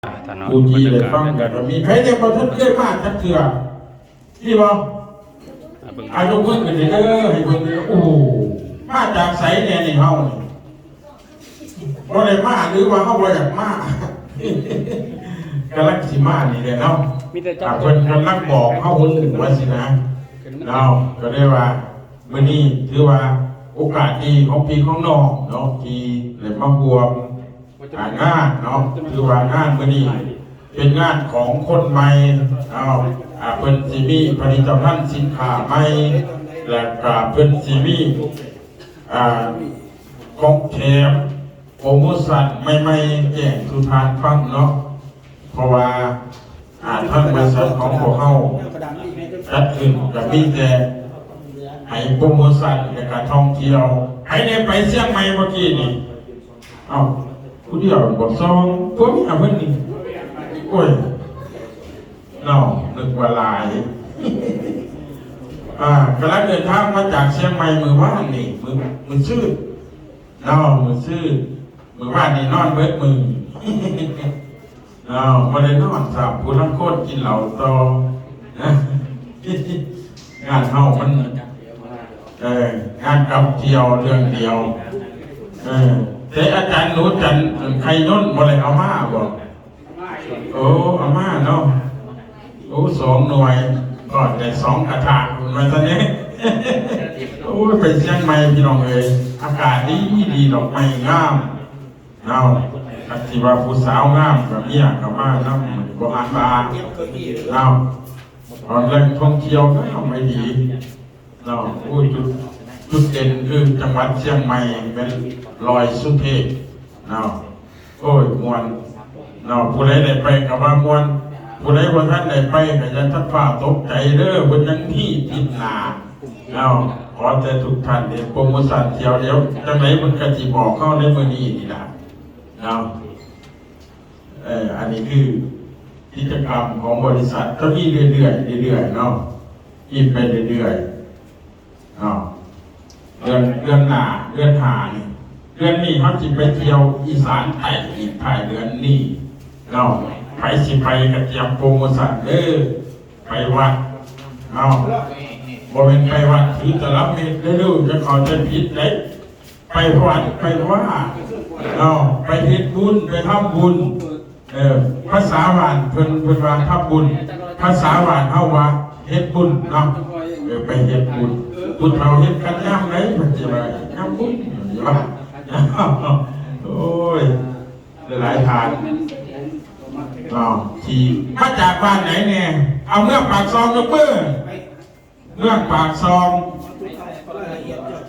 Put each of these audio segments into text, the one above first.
ທ່ານເນາະ ຜູ້ທີ່ໄດ້ຟັງກໍມີໃຜແດ່ບໍ່ທັນເຄີຍມາຈັກເທື່ອ ມີບໍ່? ອ່າ ເບິ່ງ ອາ ຍົກມືຂຶ້ນເດີ ໃຫ້ເບິ່ງເດີ ໂອ້ ມາຈາກໃສແດ່ນີ້ເຮົານີ້ ບໍ່ໄດ້ມາ ຫຼືວ່າເຮົາບໍ່ຢາກມາ ກຳລັງຊິມານີ້ແຫຼະເນາະ ມີແຕ່ຈັບ ອ່າ ເພິ່ນກຳລັງບອກເຮົາ ເພິ່ນວ່າຊີ້ນະ ເນາະ ກໍເລີຍວ່າ ມື້ນີ້ຖືວ່າໂອກາດດີຂອງພີ່ຂອງນ້ອງເນາະ ທີ່ໄດ້ມາຮ່ວມ ອ່າ ງານເນາະ ຖືວ່າງານມື້ນີ້ເປັນງານຂອງຄົນໃໝ່ເນາະ ອ່າ ເພິ່ນຊິມີຜະລິດຕະພັນສິນຄ້າໃໝ່ ແລະກະເພິ່ນຊິມີ ອ່າ ຂອງແຖມ ໂປຣໂມຊັນໃໝ່ໆ ແຈ້ງສູ່ທ່ານຟັງເນາະ ເພາະວ່າ ອ່າ ທາງບໍລິສັດຂອງພວກເຮົາຈັດຂຶ້ນກໍມີແຕ່ໃຫ້ໂປຣໂມຊັນ ແລະກະທ່ອງທ່ຽວ ໃຜແດ່ໄປຊຽງໃໝ່ເມື່ອກີ້ນີ້? ເອົ້າ ຜູ້ດຽວບໍ່ ສອງຜົວເມຍເພິ່ນນີ້ ໂອ້ຍ ເນາະ ນຶກວ່າຫຼາຍ ອ່າ ກຳລັງເດີນທາງມາຈາກຊຽງໃໝ່ມື້ວານນີ້ ມື້ ມື້ຊືນ ເນາະ ມື້ຊືນ ມື້ວານນີ້ນອນເບິດມື້ ເນາະ ບໍ່ໄດ້ນອນຊ້ຳ ຜູ້ລາງຄົນກິນເຫຼົ້າຕໍ່ ງານເຮົາມັນ ເອີ ງານກັບທ່ຽວເລື່ອງດຽວ ເອີ ແຕ່ອາຈານໜູຈັນໄຂ່ຍົນບໍ່ໄດ້ເອົາມາບໍ? ໂອ້ ເອົາມາເນາະ ໂອ້ ສອງໜ່ວຍ ກໍໄດ້ສອງກະທະ ວ່າຊັ້ນເດ້ ໂອ້ຍ ໄປຊຽງໃໝ່ພີ່ນ້ອງເອີຍ ອາກາດດີດີ ດອກໄມ້ງາມ ເນາະ ຄັນຊິວ່າຜູ້ສາວງາມກໍເມຍກໍມານຳ ບໍ່ອາດວ່າ ເນາະ ຕອນແລງທ່ອງທ່ຽວງາມໄດ້ດີ ເນາະ ໂອ້ຍ ຈຸດ ຈຸດເດັ່ນຄືຈັງຫວັດຊຽງໃໝ່ແມ່ນດອຍສຸເທບ ເນາະ ໂອ້ຍ ມ່ວນ ເນາະ ຜູ້ໃດໄດ້ໄປກໍວ່າມ່ວນ ຜູ້ໃດບໍ່ທັນໄດ້ໄປກໍຢ່າທັນຟ້າວຕົກໃຈເດີ ເພິ່ນຍັງມີທິດໜ້າ ເນາະ ຂໍແຕ່ທຸກທ່ານເຫັນໂປຣໂມຊັນທ່ຽວດຽວ ຈັ່ງໃດເພິ່ນກໍຊິບອກເຮົາໃນມື້ນີ້ນີ້ລະ ເນາະ ເອີ ອັນນີ້ຄືກິດຈະກຳຂອງບໍລິສັດ ຈະມີເລື້ອຍໆ ເລື້ອຍໆ ເນາະ ມີໄປເລື້ອຍໆ ເນາະ ເດືອນ ເດືອນໜ້າ ເດືອນຫ້ານີ້ ເດືອນນີ້ເຮົາຊິໄປທ່ຽວອີສານໃຕ້ອີກ ທ້າຍເດືອນນີ້ເນາະ ໃຜຊິໄປກໍຕຽມໂປຣໂມຊັນເດີ ໄປວັດເນາະ ບໍ່ແມ່ນໄປວັດຖືຕະລັບເມັດເດີ ຢ່າເຂົ້າໃຈຜິດເດ້ ໄປວັດໄປວາເນາະ ໄປເຮັດບຸນ ໄປທຳບຸນ ເອີ ພາສາບ້ານເພິ່ນ ເພິ່ນວ່າທຳບຸນ ພາສາບ້ານເຮົາວ່າເຮັດບຸນເນາະ ເອີ ໄປເຮັດບຸນ ຜູ້ເຖົ້າເຮັດກັນຍາມໃດ ເພິ່ນຊິວ່າຍາມບຸນ ເພິ່ນຊິວ່າ ໂອ້ຍ ຫຼາຍໆທ່ານເນາະ ທີ່ມາຈາກບ້ານໃດແດ່ ເອົາເມືອງປາກຊ່ອງຍົກມື ເມືອງປາກຊ່ອງ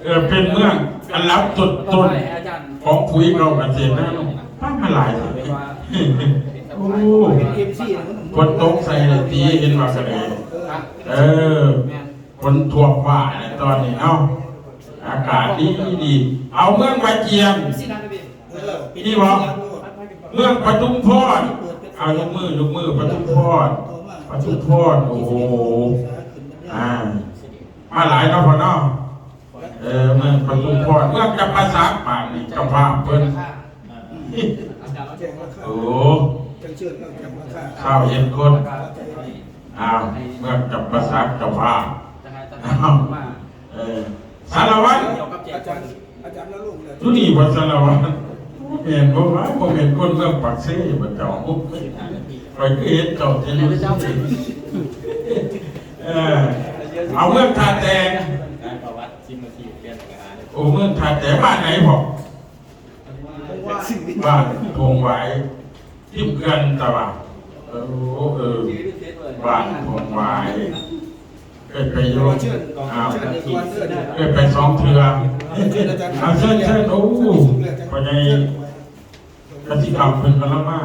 ເອີ ເປັນເມືອງອັນດັບຕົ້ນໆຂອງຜຸຍເກົ່າກະເສດນານຸ ປາດ ມາຫຼາຍແທ້ ໂອ້ ຝົນຕົກໃສ່ເລີຍຕິ ເຫັນວ່າກະເດ ເອີ ຝົນຖ້ວມຟ້າແລ້ວຕອນນີ້ເນາະ ອາກາດດີໆ ເອົາເມືອງວາຈຽງ ນີ້ບໍ່? ເມືອງປະທຸມພອນ ເອົາ ຍົກມື ຍົກມື ປະທຸມພອນ ປະທຸມພອນ ໂອ້ໂຫ ອ່າ ມາຫຼາຍເນາະພໍ່ເນາະ ເອີ ເມືອງປະທຸມພອນ ເມືອງຈຳປາສັກ ບາດນີ້ເຈົ້າພາບເພິ່ນ ໂອ້ ຊາວເອັດຄົນ ອ້າວ ເມືອງຈຳປາສັກເຈົ້າພາບ ອ້າວ ເອີ ສາລະວັນ ອາຈານ ອາຈານລະລົງແລ້ວ ຢູ່ນີ້ບໍ່ສາລະວັນ ແມ່ນບໍ່ວະ ບໍ່ແມ່ນຄົນເມືອງປາກເຊບໍ່ເຈົ້າ ຂ້ອຍຄືເຫັນເຈົ້າແຕ່ຢູ່ ເອີ ເອົາເມືອງທ່າແຕງ ໂອ້ ເມືອງທ່າແຕງ ບ້ານໃດພໍ່? ບ້ານທົ່ງຫວາຍ ທິມເຂື່ອນຕະຫວາ ເອີ ເອີ ບ້ານທົ່ງຫວາຍ ເອີ ໄປຢູ່ ອ້າວ ເອີ ໄປສອງເທື່ອ ເອີ ເຊີນ ເຊີນ ໂອ້ ພໍ່ໃຫຍ່ກະສິກຳເພິ່ນກຳລັງມາ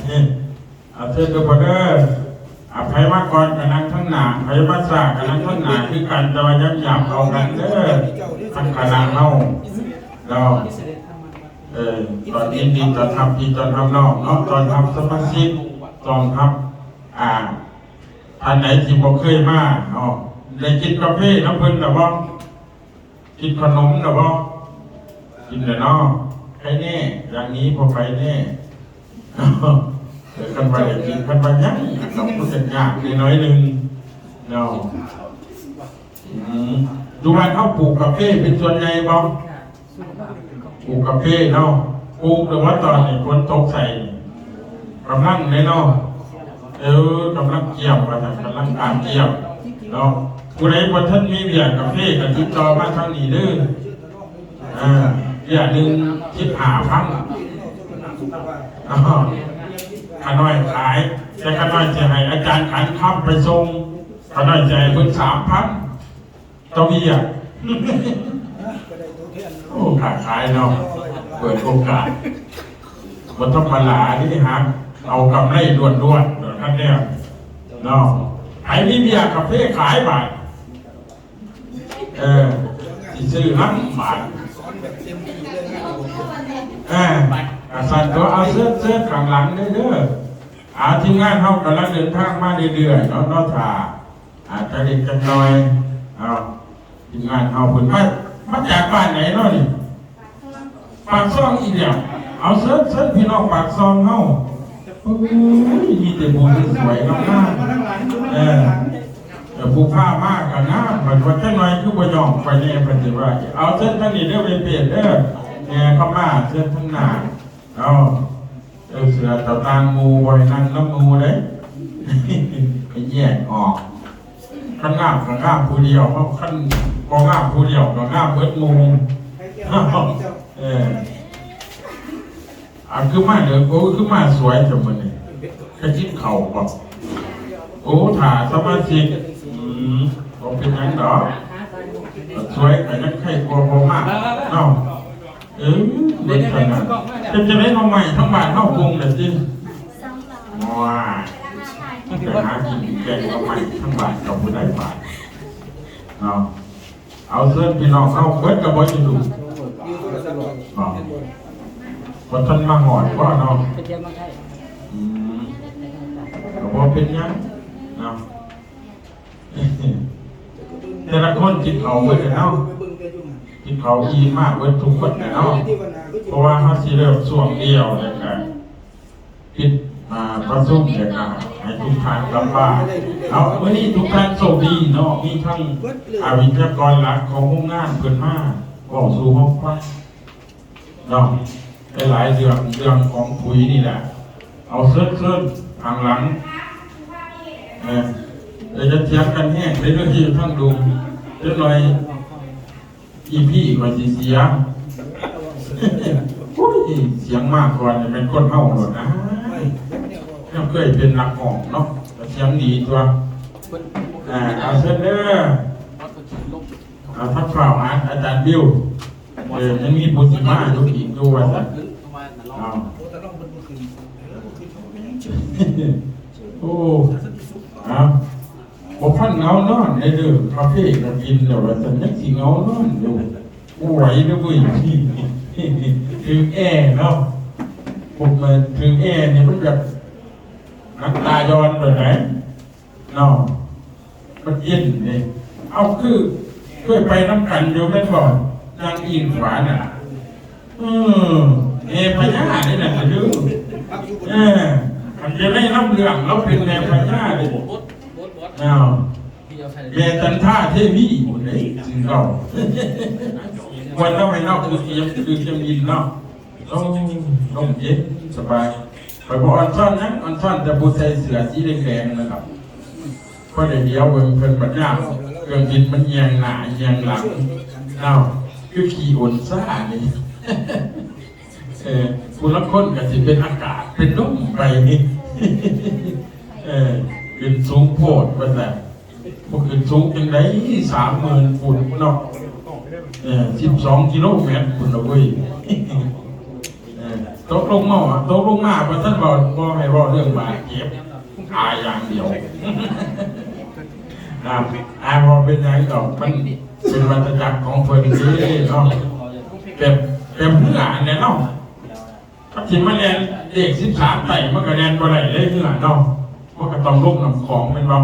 ເອີ ເຊີນເດີພໍ່ເດີ ອ່າ ໃຜມາກ່ອນກະນັ່ງທາງໜ້າ ໃຜມາຊ້າກະນັ່ງທາງໜ້າຄືກັນ ແຕ່ວ່າຢ້ຳໆເອົາກັນເດີ ທາງຄະນະເຮົາເນາະ ເອີ ຕ້ອນ ຍິນດີຕ້ອນຮັບພີ່ຕ້ອນຮັບນ້ອງເນາະ ຕ້ອນຮັບສະມາຊິກ ຕ້ອນຮັບ ອ່າ ທ່ານໃດທີ່ບໍ່ເຄີຍມາເນາະ ໄດ້ກິນກາເຟນຳເພິ່ນລະບໍ່? ກິນຂະໜົມລະບໍ່? ກິນແລ້ວເນາະ ໃຜແນ່ ຢ່າງນີ້ບໍ່ໃຜແນ່ ຄັນວ່າໄດ້ກິນ ຄັນວ່າຍັງ ກໍຄືຈະຍາກໜ້ອຍໜຶ່ງເນາະ. ອືມ ຢູ່ບ້ານເຮົາປູກກາເຟເປັນສ່ວນໃຫຍ່ບໍ່? ປູກກາເຟເນາະ ປູກ ແຕ່ວ່າຕອນນີ້ຝົນຕົກໃສ່ ກຳລັງເດ້ເນາະ. ເອີ ກຳລັງກ່ຽວວ່າຊັ້ນ ກຳລັງການກ່ຽວເນາະ. ຜູ້ໃດບໍ່ທັນມີເບ້ຍກາເຟກໍຕິດຕໍ່ມາທາງນີ້ເດີ. ເອີ ເບ້ຍໜຶ່ງສິບຫ້າພັນ ຂ້ານ້ອຍຂາຍ ແຕ່ຂ້ານ້ອຍຊິໃຫ້ອາຈານຂັນຄຳໄປສົ່ງ ຂ້ານ້ອຍຊິໃຫ້ເພິ່ນສາມພັນ ຕໍ່ເບ້ຍ. ໂອ້ ຄ້າຂາຍເນາະ ເປີດໂອກາດ ບໍ່ທຳມະດາເດ້ ຫາເອົາກຳໄລລ້ວນໆ ຄັນແນວເນາະ. ໃຜມີເບ້ຍກາເຟຂາຍບາດ ເອີ ຊິຊື້ນຳບາດ ເອີ ກະຊັ້ນຕົວະ. ເອົາ ເຊີນ ເຊີນຂ້າງຫຼັງເດີ ເດີ. ອາ ທີມງານເຮົາກຳລັງເດີນທາງມາເລື້ອຍໆ ເນາະ ເນາະ ຖ້າ ອາດຈະເລັກຈັກໜ່ອຍ. ເອົາ ທີມງານເຮົາເພິ່ນມາ ມາຈາກບ້ານໃດເນາະນີ້? ປາກຊ່ອງອີກແລ້ວ. ເອົາ ເຊີນ ເຊີນພີ່ນ້ອງປາກຊ່ອງເຮົາ. ໂອ້ຍ ມີແຕ່ຜູ້ສວຍໆງາມໆ ເອີ ເອີ ຜູ້ພາມາກໍງາມ. ບັດວ່າຈັກໜ່ອຍຄືບໍ່ຍ້ອງຂ້ອຍແດ່ ເພິ່ນຊິວ່າ. ເອົາ ເຊີນທາງນີ້ເດີ ແມ່ເປດເດີ ແມ່ຄຳມາ ເຊີນທາງໜ້າ. ເອົາ ເອີ ເສືອເຈົ້າຕ່າງໝູ່ ບໍ່ໃຫ້ນັ່ງນຳໝູ່ເດ້ ໄປແຍກອອກ. ຄັນງາມກໍງາມຜູ້ດຽວ ເຮົາ ຄັນບໍ່ງາມຜູ້ດຽວກໍງາມເບິດໝູ່. ເອີ ອັນຄືມາເດີ ໂອ້ ຄືມາສວຍແທ້ມື້ນີ້ ໄປກິນເຂົ້າບໍ່? ໂອ້ ຖ້າສະມາຊິກ ອືມ ບໍ່ເປັນຫຍັງດອກ ສວຍກໍຍັງໄຄກວ່າບໍ່ມາເນາະ. ເອີ ເບິ່ງຊັ້ນນະ ເປັນຈັ່ງໃດ ໜໍ່ໄມ້ທາງບ້ານເຮົາປຸງແລ້ວຕິ? ວ້າຍ ໄປຫາກິນແກງໜໍ່ໄມ້ທາງບ້ານກໍບໍ່ໄດ້ບາດເນາະ. ເອົາ ເຊີນພີ່ນ້ອງເຮົາເບິດລະບໍ່ຢູ່ ບໍ່ ບໍ່ທັນມາຮອດບໍ່ເນາະ? ອືມ ກໍບໍ່ເປັນຫຍັງເນາະ. ແຕ່ລະຄົນກິນເຂົ້າເບິດແລ້ວເນາະ ກິນເຂົ້າອີ່ມມາເບິດທຸກຄົນແລ້ວເນາະ. ເພາະວ່າເຮົາຊິເລີ່ມຊ່ວງດຽວ ແລ້ວກະປິດ ອ່າ ປະຊຸມ ແລ້ວກະໃຫ້ທຸກທ່ານກັບບ້ານເນາະ. ມື້ນີ້ທຸກທ່ານໂຊກດີເນາະ ມີທັງ ອາ ວິທະຍາກອນຫຼັກຂອງໂຮງງານເພິ່ນມາເວົ້າສູ່ເຮົາຟັງ ເນາະ ຫຼາຍໆເລື່ອງ ເລື່ອງຂອງປຸ໋ຍນີ້ແຫຼະ. ເອົາ ເຊີນ ເຊີນ ຂ້າງຫຼັງ ເອີ ຢ່າຖຽງກັນແຮງເດີ ຢູ່ທາງດຸ່ມ ຈັກໜ່ອຍ ອີພີ ຂ້ອຍຊິເສຍ. ໂອ້ຍ ສຽງມາກ່ອນນີ້ແມ່ນຄົນເຮົາໂລດນະ ຍັງເຄີຍເປັນນັກຮ້ອງເນາະ ກໍສຽງດີຕົວະ. ເອົາ ເຊີນເດີ ເອົາ ທັກທ້າວຫາອາຈານບິວ. ເອີ ຍັງມີຜູ້ຊິມາຢູ່ອີກຢູ່ວ່າຊັ້ນ. ເອົາ ໂອ້ ເອົາ ບໍ່ພັນເຫງົານອນເດີ ກາເຟກໍກິນແລ້ວວ່າຊັ້ນ ຍັງຊິເຫງົານອນຢູ່ ບໍ່ໄຫວເດີເວີຍ. ຖືກແອເນາະ ພວກມັນຖືກແອນີ້ມັນຈະນ້ຳຕາຍ້ອນໂລດໃດ. ເນາະ ມັນເຢັນເດ້. ເອົາ ຄືເຄີຍໄປນຳກັນຢູ່ແມ່ນບໍ່? ນາງອີງຂວານະ. ເອີ ແມ່ພະຍາເດ້ນະ ເດີ. ເອີ ຄັນຈະໄດ້ນຳເລື່ອງ ລາວເປັນແມ່ພະຍາເດ້. ເອົາ ແມ່ຈັນທາເທວີພຸ້ນເດ້ ຊື່ເກົ່າ. ຄວນເຮົາໃຫ້ເຮົາຄືຈະ ຄືຈະມີເນາະ. ໂອ້ ລົມເຢັນສະບາຍ. ຂ້ອຍບໍ່ອ່ອນຊ້ອນຫຍັງ ອ່ອນຊ້ອນແຕ່ຜູ້ໃສ່ເສື້ອສີແດງໆ ນັ້ນດອກ. ພໍໄດ້ດຽວເບິ່ງເພິ່ນບັດຍາມເຄື່ອງບິນມັນແຍງໜ້າແຍງຫຼັງເນາະ ຄືຂີ້ອົນຊານີ້. ເອີ ຜູ້ລາງຄົນກໍຊິເປັນອາກາດເປັນລົມໄປນີ້. ເອີ ຂຶ້ນສູງໂພດວ່າຊັ້ນ. ບໍ່ຂຶ້ນສູງຈັ່ງໃດ ສາມໝື່ນຟຸ້ນເນາະ. ເອີ ສິບສອງກິໂລແມັດພຸ້ນລະເວີຍ. ເອີ ຕົກລົງມາ ຕົກລົງມາບໍ່ທັນເວົ້າ ບໍ່ໃຫ້ເວົ້າເລື່ອງບາດເຈັບ ອາຍຢ່າງດຽວ. ນະ ອາຍບໍ່ເປັນຫຍັງດອກ ມັນເປັນວັດຕະຈັກຂອງເພິ່ນເດ້ເນາະ. ແບບ ແບບເຮືອຫັ້ນແຫຼະເນາະ. ຄັນຊິມາແລ່ນເລກສິບສາມໄຕ້ ມັນກໍແລ່ນບໍ່ໄດ້ເລີຍເຮືອເນາະ ມັນກໍຕ້ອງລົງນ້ຳຂອງແມ່ນບໍ່?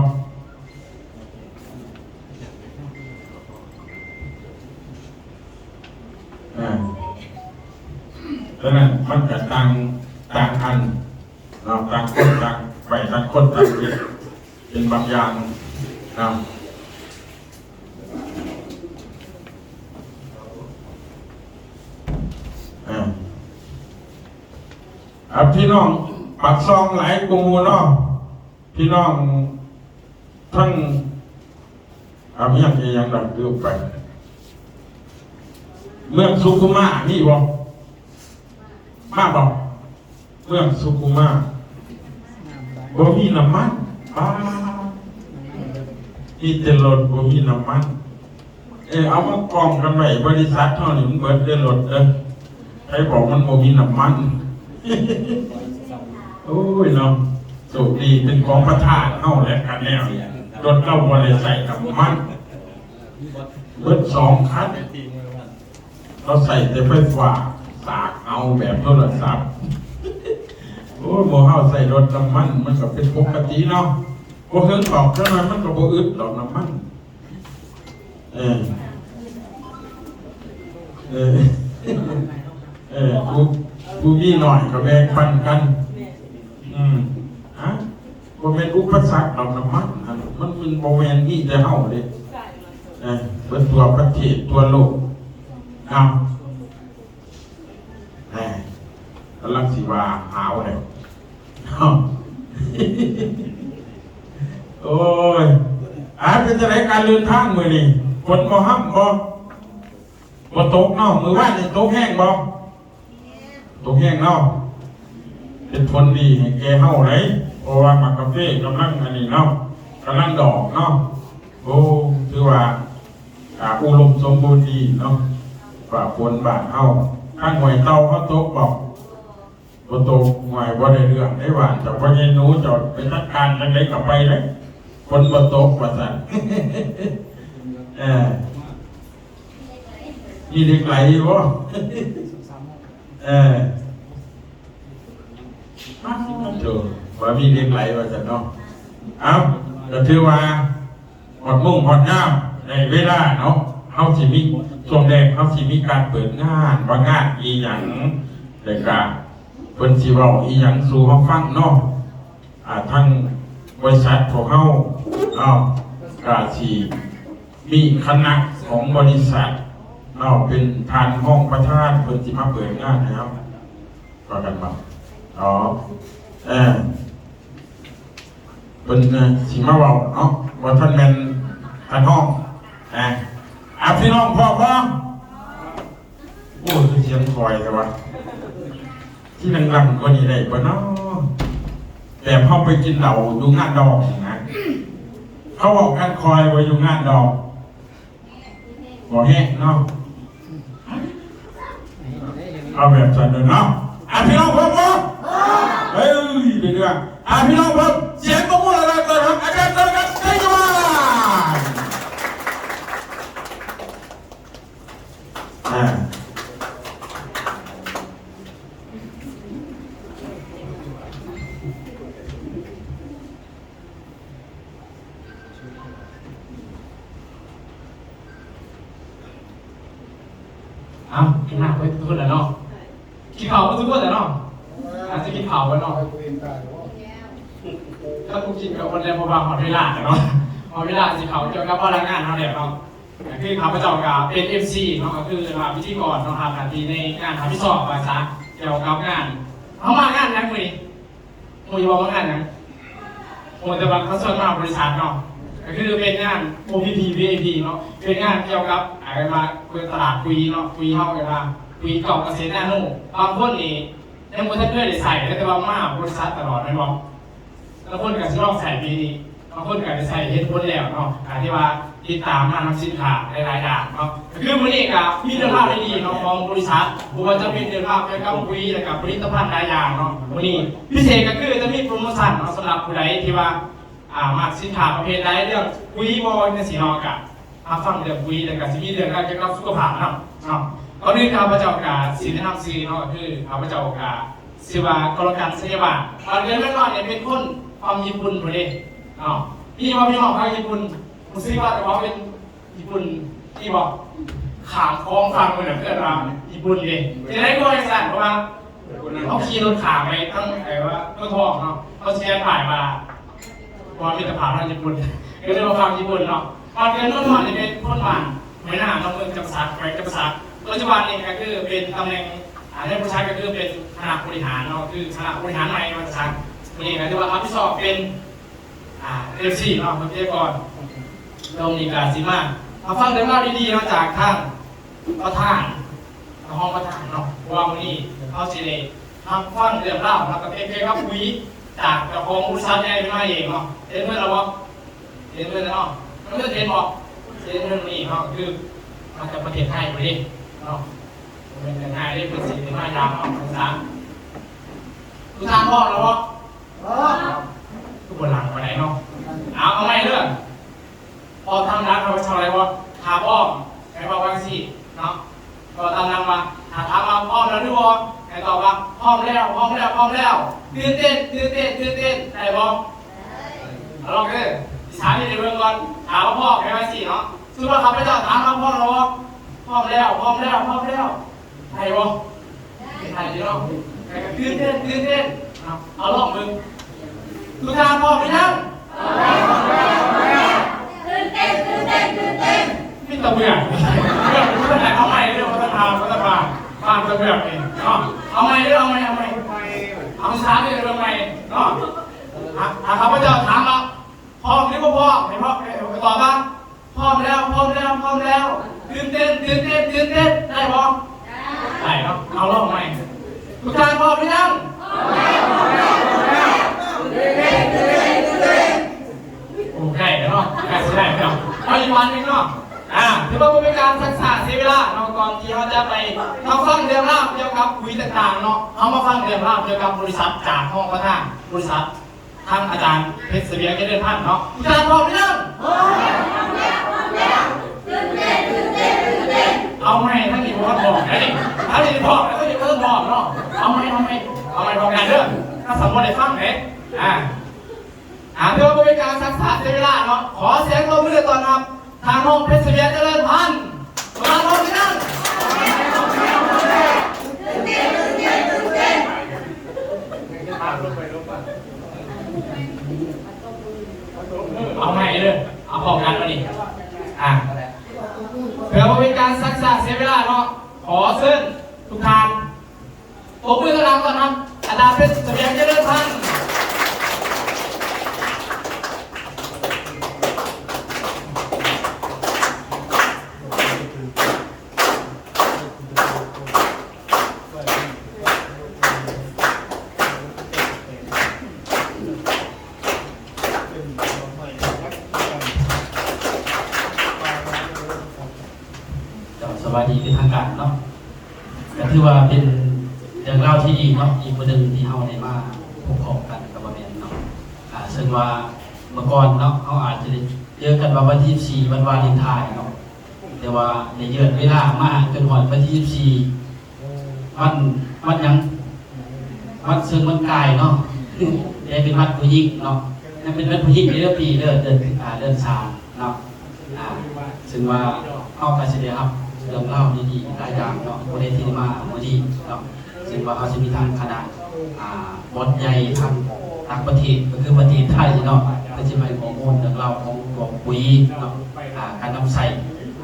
ອ່າ ສະນັ້ນມັນກໍຕ່າງ ຕ່າງອັນ ເນາະ ຕ່າງຄົນຕ່າງໄປ ຕ່າງຄົນຕ່າງເຮັດ ເປັນບາງຢ່າງນຳ ເອີ ອ່າ ພີ່ນ້ອງປາກຊ່ອງຫຼາຍກວ່າໝູ່ເນາະ ພີ່ນ້ອງທັງ ອາ ເມືອງອີ່ຫຍັງດອກ ລືມໄປ ເມືອງສຸຂຸມາ ມີບໍ່? ມາບໍ່? ເມືອງສຸຂຸມາ ບໍ່ມີນ້ຳມັນ ປາດ ມີແຕ່ລົດ ບໍ່ມີນ້ຳມັນ. ເອີ ເອົາມາກອງກັນໄວ້ ບໍລິສັດເຮົານີ້ມັນເບິດເດີລົດເດີ ໃຜບອກມັນບໍ່ມີນ້ຳມັນ? ໂອ້ຍເນາະ ໂຊກດີເປັນຂອງປະທານເຮົາແຫຼະ ຄັນແນວນີ້ ລົດເຮົາບໍ່ໄດ້ໃຊ້ນ້ຳມັນ ເບິດສອງຄັນ ເຮົາໃຊ້ແຕ່ໄຟຟ້າ ສາກເອົາແບບໂທລະສັບ. ໂອ້ຍ ໝູ່ເຮົາໃຊ້ລົດນ້ຳມັນ ມັນກໍເປັນປົກກະຕິເນາະ ບໍ່ເຖິງອອກຈັກໜ້ອຍ ມັນກໍບໍ່ອຶດດອກນ້ຳມັນ. ເອີ ເອີ ເອີ ຜູ້ ຜູ້ມີໜ້ອຍກໍແບ່ງປັນກັນ. ອືມ ຮະ ບໍ່ແມ່ນອຸປະສັກດອກ ນ້ຳມັນຫັ້ນ ມັນ ມັນບໍ່ແມ່ນມີແຕ່ເຮົາເດ້ ເອີ ເບິດທົ່ວປະເທດ ທົ່ວໂລກເນາະ. ແໝ່ ກຳລັງຊິວ່າຫາວແລ້ວເນາະ. ໂອ້ຍ ອາ ເປັນຈັ່ງໃດການເດີນທາງມື້ນີ້? ຝົນບໍ່ຮຳບໍ່? ບໍ່ຕົກເນາະ. ມື້ວານນີ້ຕົກແຮງບໍ່? ຕົກແຮງເນາະ. ເປັນຜົນດີໃຫ້ແກ່ເຮົາເດ້ ເພາະວ່າໝາກກາເຟກຳລັງອັນນີ້ເນາະ ກຳລັງດອກເນາະ. ໂອ້ ຖືວ່າ ກະອຸດົມສົມບູນດີເນາະ ຟ້າຝົນບ້ານເຮົາ. ທາງຫ້ວຍເຕົ່າເຮົາຕົກບໍ່? ບໍ່ຕົກ. ຫ້ວຍ ບໍ່ໄດ້ເລື່ອງເດ້ ບ້ານເຈົ້າພໍ່ໃຫຍ່ໜູ ເຈົ້າໄປຈັດການຈັ່ງໃດກໍໄປເດ້ ຝົນບໍ່ຕົກວ່າຊັ້ນ. ເອີ ມີເຫຼັກໄຫຼບໍ່? ເອີ ໂທ້ ວ່າມີເຫຼັກໄຫຼວ່າຊັ້ນເນາະ. ເອົ້າ ກໍຖືວ່າ ຮອດໂມງຮອດຍາມ ໄດ້ເວລາເນາະ ເຮົາຊິມີ ຊ່ວງແລກເຮົາຊິມີການເປີດງານ ວ່າງານອີ່ຫຍັງ ແລ້ວກະເພິ່ນຊິເວົ້າອີ່ຫຍັງສູ່ເຮົາຟັງເນາະ. ອາ ທາງບໍລິສັດພວກເຮົາເນາະ ກະຊິມີຄະນະຂອງບໍລິສັດເນາະ ເປັນທ່ານຮອງປະທານ ເພິ່ນຊິມາເປີດງານໃຫ້ເຮົາ ວ່າກັນບໍ່? ອໍ ເອີ ເພິ່ນ ເອີ ຊິມາເວົ້າເນາະ ບໍ່ທັນແມ່ນທ່ານຮອງ. ອາ ອາ ພີ່ນ້ອງພ້ອມບໍ່? ໂອ້ຍ ຄືສຽງຄ່ອຍແທ້ວະ ຊິດັງໆກວ່ານີ້ໄດ້ບໍ່ເນາະ? ແບບເຮົາໄປກິນເຫຼົ້າຢູ່ງານດອງນະ ເຂົາເວົ້າກັນຄ່ອຍວ່າຢູ່ງານດອງ ບໍ່ແຮງເນາະ ເອົາແບບຊັ້ນເດີເນາະ. ອາ ພີ່ນ້ອງພ້ອມບໍ່? ເອີຍ ເປັນເລື່ອງ. ອາ ພີ່ນ້ອງພ້ອມ ສຽງຕົບມືດັງໆ ຕ້ອນຮັບອາຈານ ສະລັນ ໄຊຍະວານ. ອາ ເອົ້າ ກິນນ້ຳເບິດທຸກຄົນແລ້ວເນາະ ກິນເຂົ້າເບິດທຸກຄົນແລ້ວເນາະ ອາດຈະກິນເຂົ້າແລ້ວເນາະ ຖ້າບໍ່ກິນກໍອົດແລ້ວ ເພາະວ່າຮອດເວລາແລ້ວເນາະ ຮອດເວລາຊິເຂົ້າກ່ຽວກັບພະນັກງານເຮົາແລ້ວເນາະ. ກໍຄືຂ້າພະເຈົ້າກໍເປັນເອັມຊີເນາະ ກໍຄືວ່າພິທີກອນເນາະ ຮັບໜ້າທີ່ໃນງານຮັບຜິດຊອບວ່າຊະ ກ່ຽວກັບງານ ເຮົາມາງານຫຍັງມື້ນີ້? ຮູ້ຢູ່ບໍ່ວ່າງານຫຍັງ? ຮູ້ແຕ່ວ່າເຂົາເຊີນມາບໍລິສັດເນາະ ກໍຄືເປັນງານ ໂອ ພີ ພີ ວີ ໄອ ພີ ເນາະ ເປັນງານກ່ຽວກັບ ອາ ເອີ້ນວ່າເປີດຕະຫຼາດປຸຍເນາະ ປຸຍເຮົາ ເອີ້ນວ່າປຸຍເກົ່າກະເສດນາໂນ. ບາງຄົນນີ້ຍັງບໍ່ທັນເຄີຍໄດ້ໃຊ້ເລີຍ ແຕ່ວ່າມາບໍລິສັດຕະຫຼອດແມ່ນບໍ່? ບາງຄົນກໍຊິລອງໃຊ້ປີນີ້ ບາງຄົນກໍໄດ້ໃຊ້ເຫັນຜົນແລ້ວເນາະ ການທີ່ວ່າຕິດຕາມມານຳສິນຄ້າຫຼາຍໆຢ່າງເນາະ. ກໍຄືມື້ນີ້ກໍມີເລື່ອງລາວດີໆເນາະ ຂອງບໍລິສັດ ບໍ່ວ່າຈະເປັນເລື່ອງລາວກ່ຽວກັບປຸຍ ແລ້ວກໍຜະລິດຕະພັນຫຼາຍຢ່າງເນາະ. ມື້ນີ້ພິເສດກໍຄືຈະມີໂປຣໂມຊັນເນາະ ສຳລັບຜູ້ໃດທີ່ວ່າ ອາ ມັກສິນຄ້າປະເພດໃດ ເລື່ອງປຸຍບໍ່ ຈັ່ງຊີ້ເນາະ ກໍ ຮັບຟັງເລື່ອງປຸຍ ແລ້ວກໍຊິມີເລື່ອງລາວກ່ຽວກັບສຸຂະພາບນຳເນາະ. ກ່ອນອື່ນຂ້າພະເຈົ້າກໍຊິແນະນຳຊື່ເນາະ ກໍຄືຂ້າພະເຈົ້າກໍຊື່ວ່າ ກໍລະກັນ ໄຊຍະວານ. ຕອນເກີດເມືອງນອນນີ້ເປັນຄົນຝັ່ງຍີ່ປຸ່ນພຸ້ນເດ້ເນາະ. ມີບໍ່ພີ່ນ້ອງຝັ່ງຍີ່ປຸ່ນ ຮູ້ສຶກວ່າເຈົ້າຂອງເປັນຍີ່ປຸ່ນ ມີບໍ່? ຂ້າມຂອງຝັ່ງພຸ້ນນະ ເອີ້ນວ່າຍີ່ປຸ່ນເດ້. ເປັນຈັ່ງໃດກໍວ່າຈັ່ງຊັ້ນ ເພາະວ່າ ເຮົາຂີ່ລົດຂ້າມໄປທາງ ໄປວ່າເມືອງທອງເນາະ ເຮົາສະແກນປ້າຍວ່າ ເພາະວ່າມິດຕະພາບທາງຍີ່ປຸ່ນ ກໍເລີຍວ່າຝັ່ງຍີ່ປຸ່ນເນາະ. ບ້ານເກີດເມືອງນອນນີ້ເປັນຄົນບ້ານຫ້ວຍນາງເນາະ ເມືອງຈຳປາສັກ ແຂວງຈຳປາສັກ. ປັດຈຸບັນນີ້ກໍຄືເປັນຕຳແໜ່ງ ອາ ໃນບໍລິສັດກໍຄືເປັນຄະນະບໍລິຫານເນາະ ຄືຄະນະບໍລິຫານໃໝ່ວ່າຊັ້ນ. ມື້ນີ້ກໍຖືວ່າຮັບຜິດຊອບເປັນ ອາ ເອັຟຊີເນາະ ເພິ່ນເກັບກ່ອນ. ແລ້ວມື້ນີ້ກໍຊິມາຮັບຟັງເລື່ອງລາວດີໆເນາະ ຈາກທາງປະທານ ຮອງປະທານເນາະ ເພາະວ່າມື້ນີ້ເຮົາຊິໄດ້ຮັບຟັງເລື່ອງລາວ ແລ້ວກໍເປັນເພງກັບຄຸຍ ຈາກເຈົ້າຂອງບໍລິສັດໃຫຍ່ເພິ່ນມາເອງເນາະ. ເຫັນເພິ່ນແລ້ວບໍ່? ເຫັນເພິ່ນແລ້ວເນາະ ເພິ່ນເຫັນບໍ່? ເຫັນເພິ່ນນີ້ເນາະ ຄືມາຈາກປະເທດໄທພຸ້ນເດ້ເນາະ. ບໍ່ແມ່ນງ່າຍເດ້ ເພິ່ນຊິໄດ້ມາຢາມເຮົາທັງສາມ. ທຸກທ່ານພ້ອມແລ້ວບໍ່? ພ້ອມ. ຄືບໍ່ຫຼັງປານໃດເນາະ. ເອົາ ເອົາໃໝ່ເດີ. ພ້ອມຕາມຫຼັງ ຂ້າພະເຈົ້າໄດ້ບໍ່? ຖ້າພ້ອມ ໃຫ້ເວົ້າວ່າຈັ່ງຊີ້ເນາະ ເວົ້າຕາມຫຼັງວ່າ ຖ້າຖາມວ່າພ້ອມແລ້ວຫຼືບໍ່ ໃຫ້ຕອບວ່າ ພ້ອມແລ້ວ ພ້ອມແລ້ວ ພ້ອມແລ້ວ. ຕື່ນເຕັ້ນ ຕື່ນເຕັ້ນ ຕື່ນເຕັ້ນ ໄດ້ບໍ່? ເອົາລອງເດີ ສາທິດໃຫ້ເບິ່ງກ່ອນ. ຖ້າວ່າພ້ອມ ໃຫ້ວ່າຊີ້ເນາະ ສົມມຸດວ່າຂ້າພະເຈົ້າຖາມວ່າ ພ້ອມແລ້ວບໍ່? ພ້ອມແລ້ວ ພ້ອມແລ້ວ ພ້ອມແລ້ວ. ໄດ້ບໍ່? ໄດ້ຢູ່ເນາະ. ແຕ່ກໍຕື່ນເຕັ້ນ ຕື່ນເຕັ້ນເນາະ. ເອົາລອງເບິ່ງ. ທຸກທ່ານພ້ອມຫຼືຍັງ? ຕື່ນເຕັ້ນ ຕື່ນເຕັ້ນ ຕື່ນເຕັ້ນ. ມີແຕ່ເບືອກ ເບືອກ. ເອົາໃໝ່ເດີ ບໍ່ຕ້ອງຖາມ ບໍ່ຕ້ອງຖາມ ປານຕະເບືອກນີ້ເນາະ. ເອົາໃໝ່ເດີ ເອົາໃໝ່ ເອົາໃໝ່ ເອົາສາມເດີ ເບິ່ງໃໝ່ເນາະ. ຖ້າ ຖ້າຂ້າພະເຈົ້າຖາມວ່າ ພ້ອມຫຼືບໍ່ພ້ອມ? ໃຫ້ພ້ອມ ໃຫ້ຕອບວ່າ ພ້ອມແລ້ວ ພ້ອມແລ້ວ ພ້ອມແລ້ວ. ຕື່ນເຕັ້ນ ຕື່ນເຕັ້ນ ຕື່ນເຕັ້ນ. ໄດ້ບໍ່? ໄດ້ເນາະ. ເອົາລອງໃໝ່. ທຸກທ່ານພ້ອມຫຼືຍັງ? ໂອເຄເນາະ ໃກ້ຊິໄດ້ແລ້ວເນາະ. ເອົາອີກບາດໜຶ່ງເນາະ. ອາ ຖືວ່າບໍ່ເປັນການຊັກຊ້າເສຍເວລາເນາະ ກ່ອນທີ່ເຮົາຈະໄປຮັບຟັງເລື່ອງລາວກ່ຽວກັບຄຸຍຕ່າງໆເນາະ. ເຮົາມາຟັງເລື່ອງລາວກ່ຽວກັບບໍລິສັດ ຈາກຮອງປະທານບໍລິສັດ ທາງອາຈານເພັດສະຫວຽງ ຈະເລີນພັນເນາະ. ທຸກທ່ານພ້ອມຫຼືຍັງ? ພ້ອມແລ້ວ ພ້ອມແລ້ວ ຕື່ນເຕັ້ນ ຕື່ນເຕັ້ນ ຕື່ນເຕັ້ນ. ເອົາໃໝ່ ທາງນີ້ບໍ່ທັນພ້ອມເດ້ ທາງນີ້ພ້ອມແລ້ວ ທາງນີ້ບໍ່ທັນພ້ອມເນາະ. ເອົາໃໝ່ ເອົາໃໝ່ ເອົາໃໝ່ພ້ອມກັນເດີ ຖ້າສຳບໍ່ໄດ້ຟັງເດ້. ອາ ອາ ເພື່ອບໍ່ເປັນການຊັກຊ້າເສຍເວລາເນາະ ຂໍສຽງຕົບມືຕ້ອນຮັບ ທ່ານຮອງເພັດສະຫວຽນ ຈະເລີນພັນ ສະຫວັນທອງ ທີ່ນັ້ນ. ເອົາໃໝ່ເດີ ເອົາພ້ອມກັນມານີ້. ອາ ເພື່ອບໍ່ເປັນການຊັກຊ້າເສຍເວລາເນາະ ຂໍເຊີນທຸກທ່ານ ປົບມືດັງໆ ຕ້ອນຮັບ ອາຈານເພັດສະຫວຽງ ຈະເລີນພັນ. ເຈົ້າ ສະບາຍດີເປັນທາງການເນາະ. ກໍຖືວ່າເປັນເລື່ອງລາວທີ່ດີເນາະ ອີກມື້ໜຶ່ງທີ່ເຮົາໄດ້ມາພົບພໍ້ກັນກັບບ່າວແມ່ນເນາະ. ອາ ເຊິ່ງວ່າເມື່ອກ່ອນເນາະ ເຮົາອາດຈະໄດ້ເຈີກັນວ່າວັນທີສິບສີ່ ວັນວາເລນທາຍເນາະ ແຕ່ວ່າໄດ້ເລື່ອນເວລາມາຈົນຮອດວັນທີສິບສີ່ ວັນ ວັນຫຍັງ? ວັນເຊີງວັນກາຍເນາະ ແຕ່ເປັນວັນຜູ້ຍິງເນາະ. ຍັງເປັນວັນຜູ້ຍິງຢູ່ເດີ ປີເດີ ເດືອນ ອາ ເດືອນສາມເນາະ. ອາ ເຊິ່ງວ່າເຮົາກໍຊິໄດ້ຮັບເລື່ອງລາວດີໆຫຼາຍຢ່າງເນາະ ຜູ້ໃດທີ່ໄດ້ມາມື້ນີ້ເນາະ. ເຊິ່ງວ່າເຮົາຊິມີທັງຄະນະ ອາ ບ່ອນໃຫຍ່ທາງຕ່າງປະເທດ ກໍຄືປະເທດໄທເນາະ ເພິ່ນຊິມາໃຫ້ຂໍ້ມູນເລື່ອງລາວຂອງຕົວປຸຍເນາະ ອາ ການນຳໃຊ້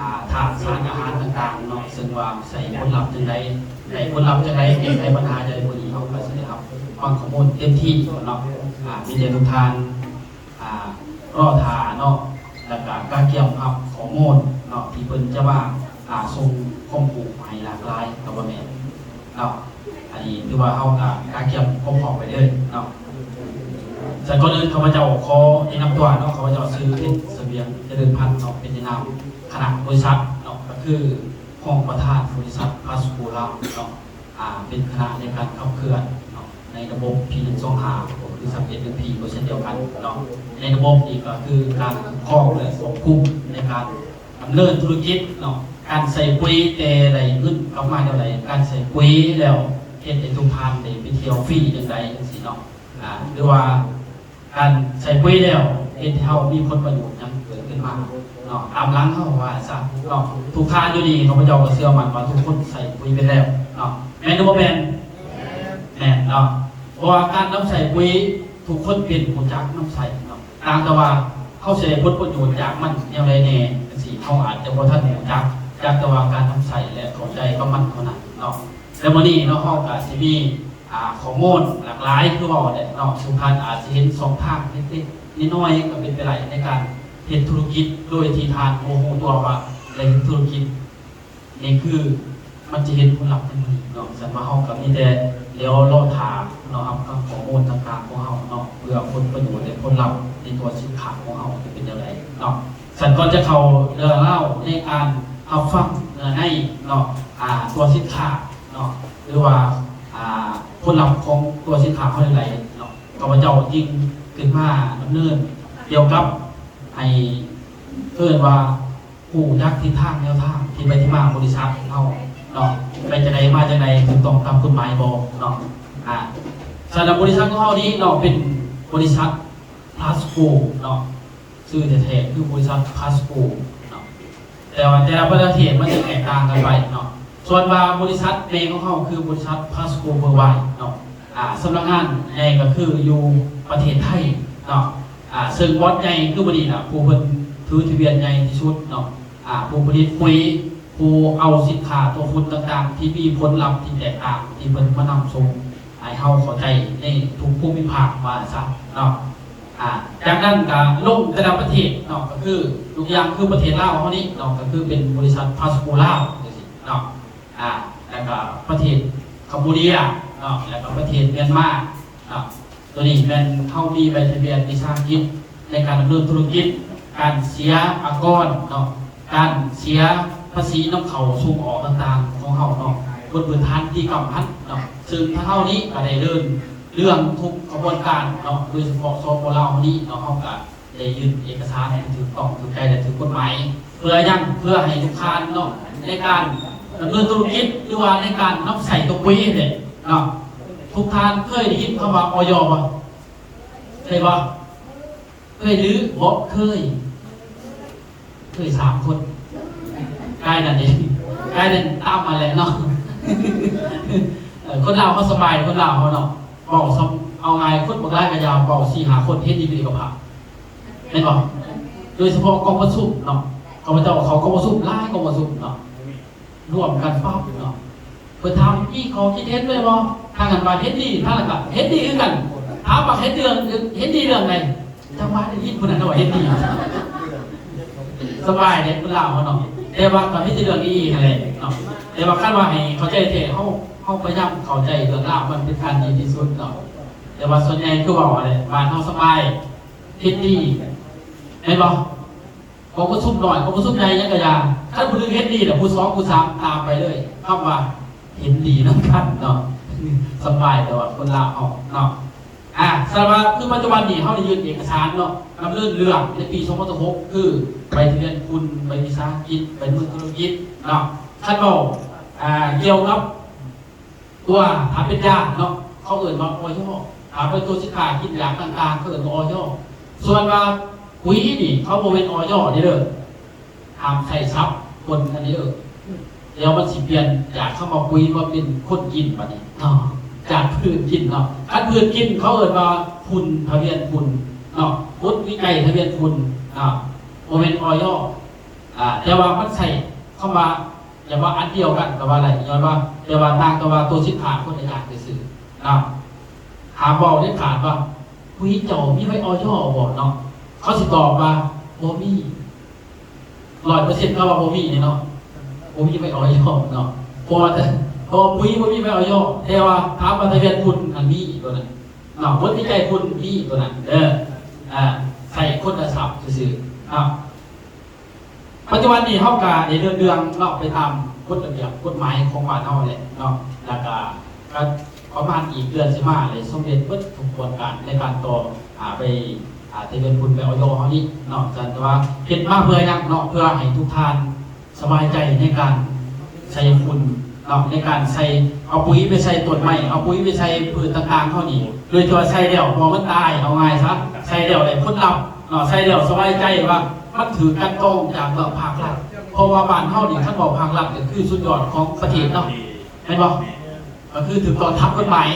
ອາ ທາດສານອາຫານຕ່າງໆເນາະ ເຊິ່ງວ່າໃຊ້ຜົນລັບຈັ່ງໃດ ໄດ້ຜົນລັບຈັ່ງໃດ ແກ້ໄຂບັນຫາຈັ່ງໃດ. ມື້ນີ້ເຮົາກໍຊິໄດ້ຮັບຟັງຂໍ້ມູນເຕັມທີ່ເນາະ. ອາ ມີແຕ່ທຸກທ່ານ ອາ ລໍຖ້າເນາະ ແລ້ວກະກະກຽມຮັບຂໍ້ມູນເນາະ ທີ່ເພິ່ນຈະມາ ອາ ສົ່ງຄວາມຮູ້ໃຫ້ຫຼາກຫຼາຍກັບບ່າວແມ່ນເນາະ. ອັນນີ້ຖືວ່າເຮົາກະກະກຽມຄວາມພ້ອມໄວ້ເລີຍເນາະ. ສະ ກ່ອນອື່ນຂ້າພະເຈົ້າຂໍແນະນຳຕົວເນາະ ຂ້າພະເຈົ້າຊື່ ເພັດສະຫວຽງ ຈະເລີນພັນເນາະ ເປັນໃນນາມຄະນະບໍລິສັດເນາະ ກໍຄືຮອງປະທານບໍລິສັດພລັສໂກລາມເນາະ. ອາ ເປັນຄະນະໃນການຂັບເຄື່ອນເນາະ ໃນລະບົບ ພີ ໜຶ່ງສອງຫ້າ ກໍຄື ສາມເອັດ ໜຶ່ງ ພີ ກໍເຊັ່ນດຽວກັນເນາະ. ໃນລະບົບນີ້ກໍຄືການຄຸ້ມຄອງ ແລະ ຄວບຄຸມໃນການດຳເນີນທຸລະກິດເນາະ ການໃສ່ປຸຍແຕ່ໄດ້ເງິນກັບມາແນວໃດ ການໃສ່ປຸຍແລ້ວເຮັດໃຫ້ທຸກທ່ານໄດ້ໄປທ່ຽວຟຣີຈັ່ງໃດ ຈັ່ງຊີ້ເນາະ. ອາ ຫຼືວ່າ ການໃສ່ປຸຍແລ້ວເຮັດໃຫ້ເຮົາມີຜົນປະໂຫຍດຫຍັງເກີດຂຶ້ນມາເນາະ ຕາມຫຼັງເຮົາວ່າຊະເນາະ. ທຸກທ່ານຢູ່ນີ້ ຂ້າພະເຈົ້າກໍເຊື່ອໝັ້ນວ່າທຸກຄົນໃສ່ປຸຍເປັນແລ້ວເນາະ ແມ່ນຫຼືບໍ່ແມ່ນ? ແມ່ນເນາະ ເພາະວ່າການນຳໃຊ້ປຸຍ ທຸກຄົນເປັນ ຮູ້ຈັກນຳໃຊ້ເນາະ ຕ່າງແຕ່ວ່າເຮົາຊິໄດ້ຜົນປະໂຫຍດຈາກມັນແນວໃດແດ່ ຈັ່ງຊີ້ ເຮົາອາດຈະບໍ່ທັນຮູ້ຈັກ ຈັກແຕ່ວ່າການນຳໃຊ້ ແລະ ເຂົ້າໃຈກັບມັນເທົ່ານັ້ນເນາະ. ແລະ ມື້ນີ້ເນາະ ເຮົາກໍຊິມີ ອ່າ ຂໍ້ມູນຫຼາກຫຼາຍ ຄືເວົ້າແຫຼະເນາະ ທຸກທ່ານອາດຊິເຫັນຊ່ອງທາງເລັກໆ ນ້ອຍໆ ກໍເປັນໄປໄດ້ ໃນການເຮັດທຸລະກິດ ໂດຍທີ່ທ່ານບໍ່ຮູ້ຕົວວ່າໄດ້ເຮັດທຸລະກິດ. ນີ້ຄືມັນຈະເຫັນຜົນລັບໃນມື້ນີ້ເນາະ. ສະນັ້ນວ່າເຮົາກໍມີແຕ່ແລ້ວລໍຖ້າເນາະ ຮັບຟັງຂໍ້ມູນຕ່າງໆຂອງເຮົາເນາະ ເພື່ອຜົນປະໂຫຍດ ແລະ ຜົນລັບໃນຕົວສິນຄ້າຂອງເຮົາຈະເປັນແນວໃດເນາະ. ສະນັ້ນກ່ອນຈະເຂົ້າເລື່ອງລາວໃນການຮັບຟັງເນື້ອໃນເນາະ ອ່າ ຕົວສິນຄ້າເນາະ ຫຼືວ່າ ອ່າ ຜົນລັບຂອງຕົວສິນຄ້າເຮົາໃດເນາະ ຂ້າພະເຈົ້າຈຶ່ງຂຶ້ນມາດຳເນີນກ່ຽວກັບໃຫ້ເອີ້ນວ່າ ຮູ້ຈັກທິດທາງແນວທາງທີ່ໄປທີ່ມາບໍລິສັດເຮົາເນາະ ໄປຈັ່ງໃດມາຈັ່ງໃດ ຖືກຕ້ອງຕາມກົດໝາຍບໍ່ເນາະ. ອາ ສຳລັບບໍລິສັດຂອງເຮົານີ້ເນາະ ເປັນບໍລິສັດພລັສໂກເນາະ ຊື່ແທ້ໆຄືບໍລິສັດພລັສໂກເນາະ ແຕ່ວ່າແຕ່ລະປະເທດມັນຈະແຕກຕ່າງກັນໄປເນາະ. ສ່ວນວ່າບໍລິສັດແມ່ຂອງເຮົາຄືບໍລິສັດພລັສໂກເວີລວາຍເນາະ ອາ ສຳນັກງານໃຫຍ່ກໍຄືຢູ່ປະເທດໄທເນາະ ອາ ເຊິ່ງບອດໃຫຍ່ຄືມື້ນີ້ນະ ຜູ້ເພິ່ນຖືທະບຽນໃຫຍ່ທີ່ສຸດເນາະ ອາ ຜູ້ຜະລິດປຸຍ ຜູ້ເອົາສິນຄ້າຕົວຝຸ່ນຕ່າງໆ ທີ່ມີຜົນລັບທີ່ແຕກຕ່າງ ທີ່ເພິ່ນມານຳສົ່ງໃຫ້ເຮົາເຂົ້າໃຈໃນທຸກພູມິພາກວ່າຊັ້ນເນາະ. ອາ ຈາກນັ້ນກໍລົງແຕ່ລະປະເທດເນາະ ກໍຄືຍົກຕົວຢ່າງຄືປະເທດລາວເຮົານີ້ເນາະ ກໍຄືເປັນບໍລິສັດພລັສໂກລາວຈັ່ງຊີ້ເນາະ ອາ ແລ້ວກໍປະເທດຄຳໂບເດຍເນາະ ແລ້ວກໍປະເທດມຽນມາເນາະ. ຕົວນີ້ແມ່ນເຮົາມີໃບທະບຽນວິສາຫະກິດໃນການດຳເນີນທຸລະກິດ, ການເສຍອາກອນເນາະ, ການເສຍພາສີນຳເຂົ້າສົ່ງອອກຕ່າງໆຂອງເຮົາເນາະ, ບົດພື້ນຖານນິຕິກຳຫັ້ນເນາະ, ເຊິ່ງທາງເຮົານີ້ກໍໄດ້ເດີນເລື່ອງທຸກຂະບວນການເນາະ, ໂດຍສະເພາະ ສປ ລາວເຮົານີ້ເນາະ, ເຮົາກໍ ໄດ້ຍື່ນເອກະສານໃຫ້ມັນຖືກຕ້ອງຖືກໃຈ ແລະ ຖືກກົດໝາຍ ເພື່ອຫຍັງ? ເພື່ອໃຫ້ລູກຄ້າເນາະ ໃນການດຳເນີນທຸລະກິດ ຫຼືວ່າໃນການນຳໃຊ້ຕົວປຸຍນີ້ເນາະ. ທຸກທ່ານເຄີຍໄດ້ຍິນຄຳວ່າ ອອຍ ບໍ່? ເຄີຍບໍ່? ເຄີຍຫຼືບໍ່ເຄີຍ? ເຄີຍສາມຄົນ ກາຍນັ້ນເອງ ກາຍນັ້ນຕາມມາແຫຼະເນາະ. ເອີ ຄົນລາວເຮົາສະບາຍ ຄົນລາວເຮົາເນາະ ເວົ້າ ເອົາງ່າຍ ຄົນບັກຫຼາຍກະຢ່າ ເວົ້າສີ່ຫ້າຄົນເຫັນດີເປັນເອກະພາບ ແມ່ນບໍ່? ໂດຍສະເພາະກອງປະຊຸມເນາະ ຂ້າພະເຈົ້າເຂົ້າກອງປະຊຸມ ຫຼາຍກອງປະຊຸມເນາະ ລວມກັນປັບເນາະ ເພິ່ນຖາມ ມີຂໍ້ຄິດເຫັນແມ່ນບໍ່? ທາງນັ້ນວ່າເຫັນດີ ທາງນັ້ນກໍເຫັນດີຄືກັນ ຖາມວ່າເຫັນເລື່ອງ ເຫັນດີເລື່ອງໃດ? ຈັງຫວະໄດ້ຍິນຜູ້ນັ້ນວ່າເຫັນດີ ສະບາຍເດ້ຄົນລາວເຮົາເນາະ ແຕ່ວ່າກໍມີແຕ່ເລື່ອງດີໆຫັ້ນແຫຼະເນາະ. ແຕ່ວ່າຄັນວ່າໃຫ້ເຂົ້າໃຈແທ້ ເຮົາ ເຮົາພະຍາຍາມເຂົ້າໃຈເລື່ອງລາວ ມັນເປັນການດີທີ່ສຸດເນາະ. ແຕ່ວ່າສ່ວນໃຫຍ່ຄືເວົ້າຫັ້ນແຫຼະ ບ້ານເຮົາສະບາຍ ເຮັດດີ ແມ່ນບໍ່? ກອງປະຊຸມນ້ອຍ ກອງປະຊຸມໃຫຍ່ຫຍັງກະຢ່າ ຄັນຜູ້ໜຶ່ງເຮັດດີແລ້ວ ຜູ້ສອງ ຜູ້ສາມ ຕາມໄປເລີຍ ຄຳວ່າເຫັນດີນຳກັນເນາະ ສະບາຍແຕ່ວ່າຄົນລາວເຮົາເນາະ. ອາ ສະນັ້ນວ່າ ຄືປັດຈຸບັນນີ້ເຮົາໄດ້ຍື່ນເອກະສານເນາະ ດຳເນີນເລື່ອງໃນປີສອງພັນສິບຫົກ ຄືໃບທະບຽນທຶນ ໃບວິສາຫະກິດ ໃບດຳເນີນທຸລະກິດເນາະ. ຄັນເວົ້າ ອາ ກ່ຽວກັບ ຕົວ ຖ້າເປັນຢາເນາະ ເຂົາເອີ້ນວ່າ ອອຍ ຖ້າເປັນຕົວສິນຄ້າກິນຢາຕ່າງໆ ເຂົາເອີ້ນວ່າ ອອຍ. ສ່ວນວ່າປຸຍນີ້ ເຂົາບໍ່ແມ່ນ ອອຍ ເດີ ເດີ ຫ້າມໃຊ້ສັບຄົນອັນນີ້ເດີ ດຽວມັນຊິປ່ຽນຈາກຄຳວ່າປຸຍມາເປັນຄົນກິນບັດນີ້ເນາະ ຈາກພືດກິນເນາະ. ຄັນພືດກິນ ເຂົາເອີ້ນວ່າຝຸ່ນ ທະບຽນຝຸ່ນເນາະ ບົດວິໄຈທະບຽນຝຸ່ນເນາະ ບໍ່ແມ່ນ ອອຍ. ອາ ແຕ່ວ່າມັນໃຊ້ຄຳວ່າ ຢ່າວ່າອັນດຽວກັນກໍວ່າໄດ້ ຍ້ອນວ່າ ແຕ່ວ່າຕ່າງແຕ່ວ່າຕົວສິນຄ້າຄົນລະຢ່າງຊື່ໆເນາະ. ຫ້າມເວົ້າເດັດຂາດວ່າ ປຸຍເຈົ້າມີໃບ ອອຍ ບໍ່ເນາະ ເຂົາຊິຕອບວ່າ ບໍ່ມີ ຮ້ອຍເປີເຊັນ ເຂົາວ່າບໍ່ມີເນາະ ບໍ່ມີໃບ ອອຍ ເນາະ ເພາະວ່າ ເພາະວ່າປຸຍບໍ່ມີໃບ ອອຍ ແຕ່ວ່າຖາມວ່າທະບຽນຝຸ່ນຫັ້ນມີຕົວນັ້ນເນາະ ບົດວິໄຈຝຸ່ນມີຕົວນັ້ນເດີ ອາ ໃຊ້ຄຸນນະສັບຊື່ໆເນາະ. ປັດຈຸບັນນີ້ເຮົາກະໄດ້ເດີນເລື່ອງເນາະ ໄປຕາມກົດລະບຽບກົດໝາຍຂອງບ້ານເຮົາແຫຼະເນາະ ແລ້ວກະ ກະປະມານອີກເດືອນຊິມາ ໄດ້ສົມເລັດເບິດທຸກຂະບວນການໃນການຕໍ່ ອາ ໄປ ອາ ທະບຽນທຶນ ໄປ ອອຍ ເຮົານີ້ເນາະ. ສະນັ້ນວ່າເຮັດມາເພື່ອຫຍັງເນາະ ເພື່ອໃຫ້ທຸກທ່ານສະບາຍໃຈໃນການໃສ່ຝຸ່ນເນາະ ໃນການໃສ່ ເອົາປຸຍໄປໃສ່ຕົ້ນໄມ້ ເອົາປຸຍໄປໃສ່ພືດຕ່າງໆເຮົານີ້ ໂດຍທີ່ວ່າໃສ່ແລ້ວບໍ່ມັນຕາຍ ເອົາງ່າຍຊະ ໃສ່ແລ້ວໄດ້ຜົນລັບ ເນາະ ໃສ່ແລ້ວສະບາຍໃຈວ່າມັນຖືກກັ່ນຕອງຈາກພາກລັດ ເພາະວ່າບ້ານເຮົານີ້ ຄັນເວົ້າພາກລັດກໍຄືສຸດຍອດຂອງປະເທດເນາະ ແມ່ນບໍ່? ກໍຄືຖືກຕ້ອງຕາມກົດໝາຍ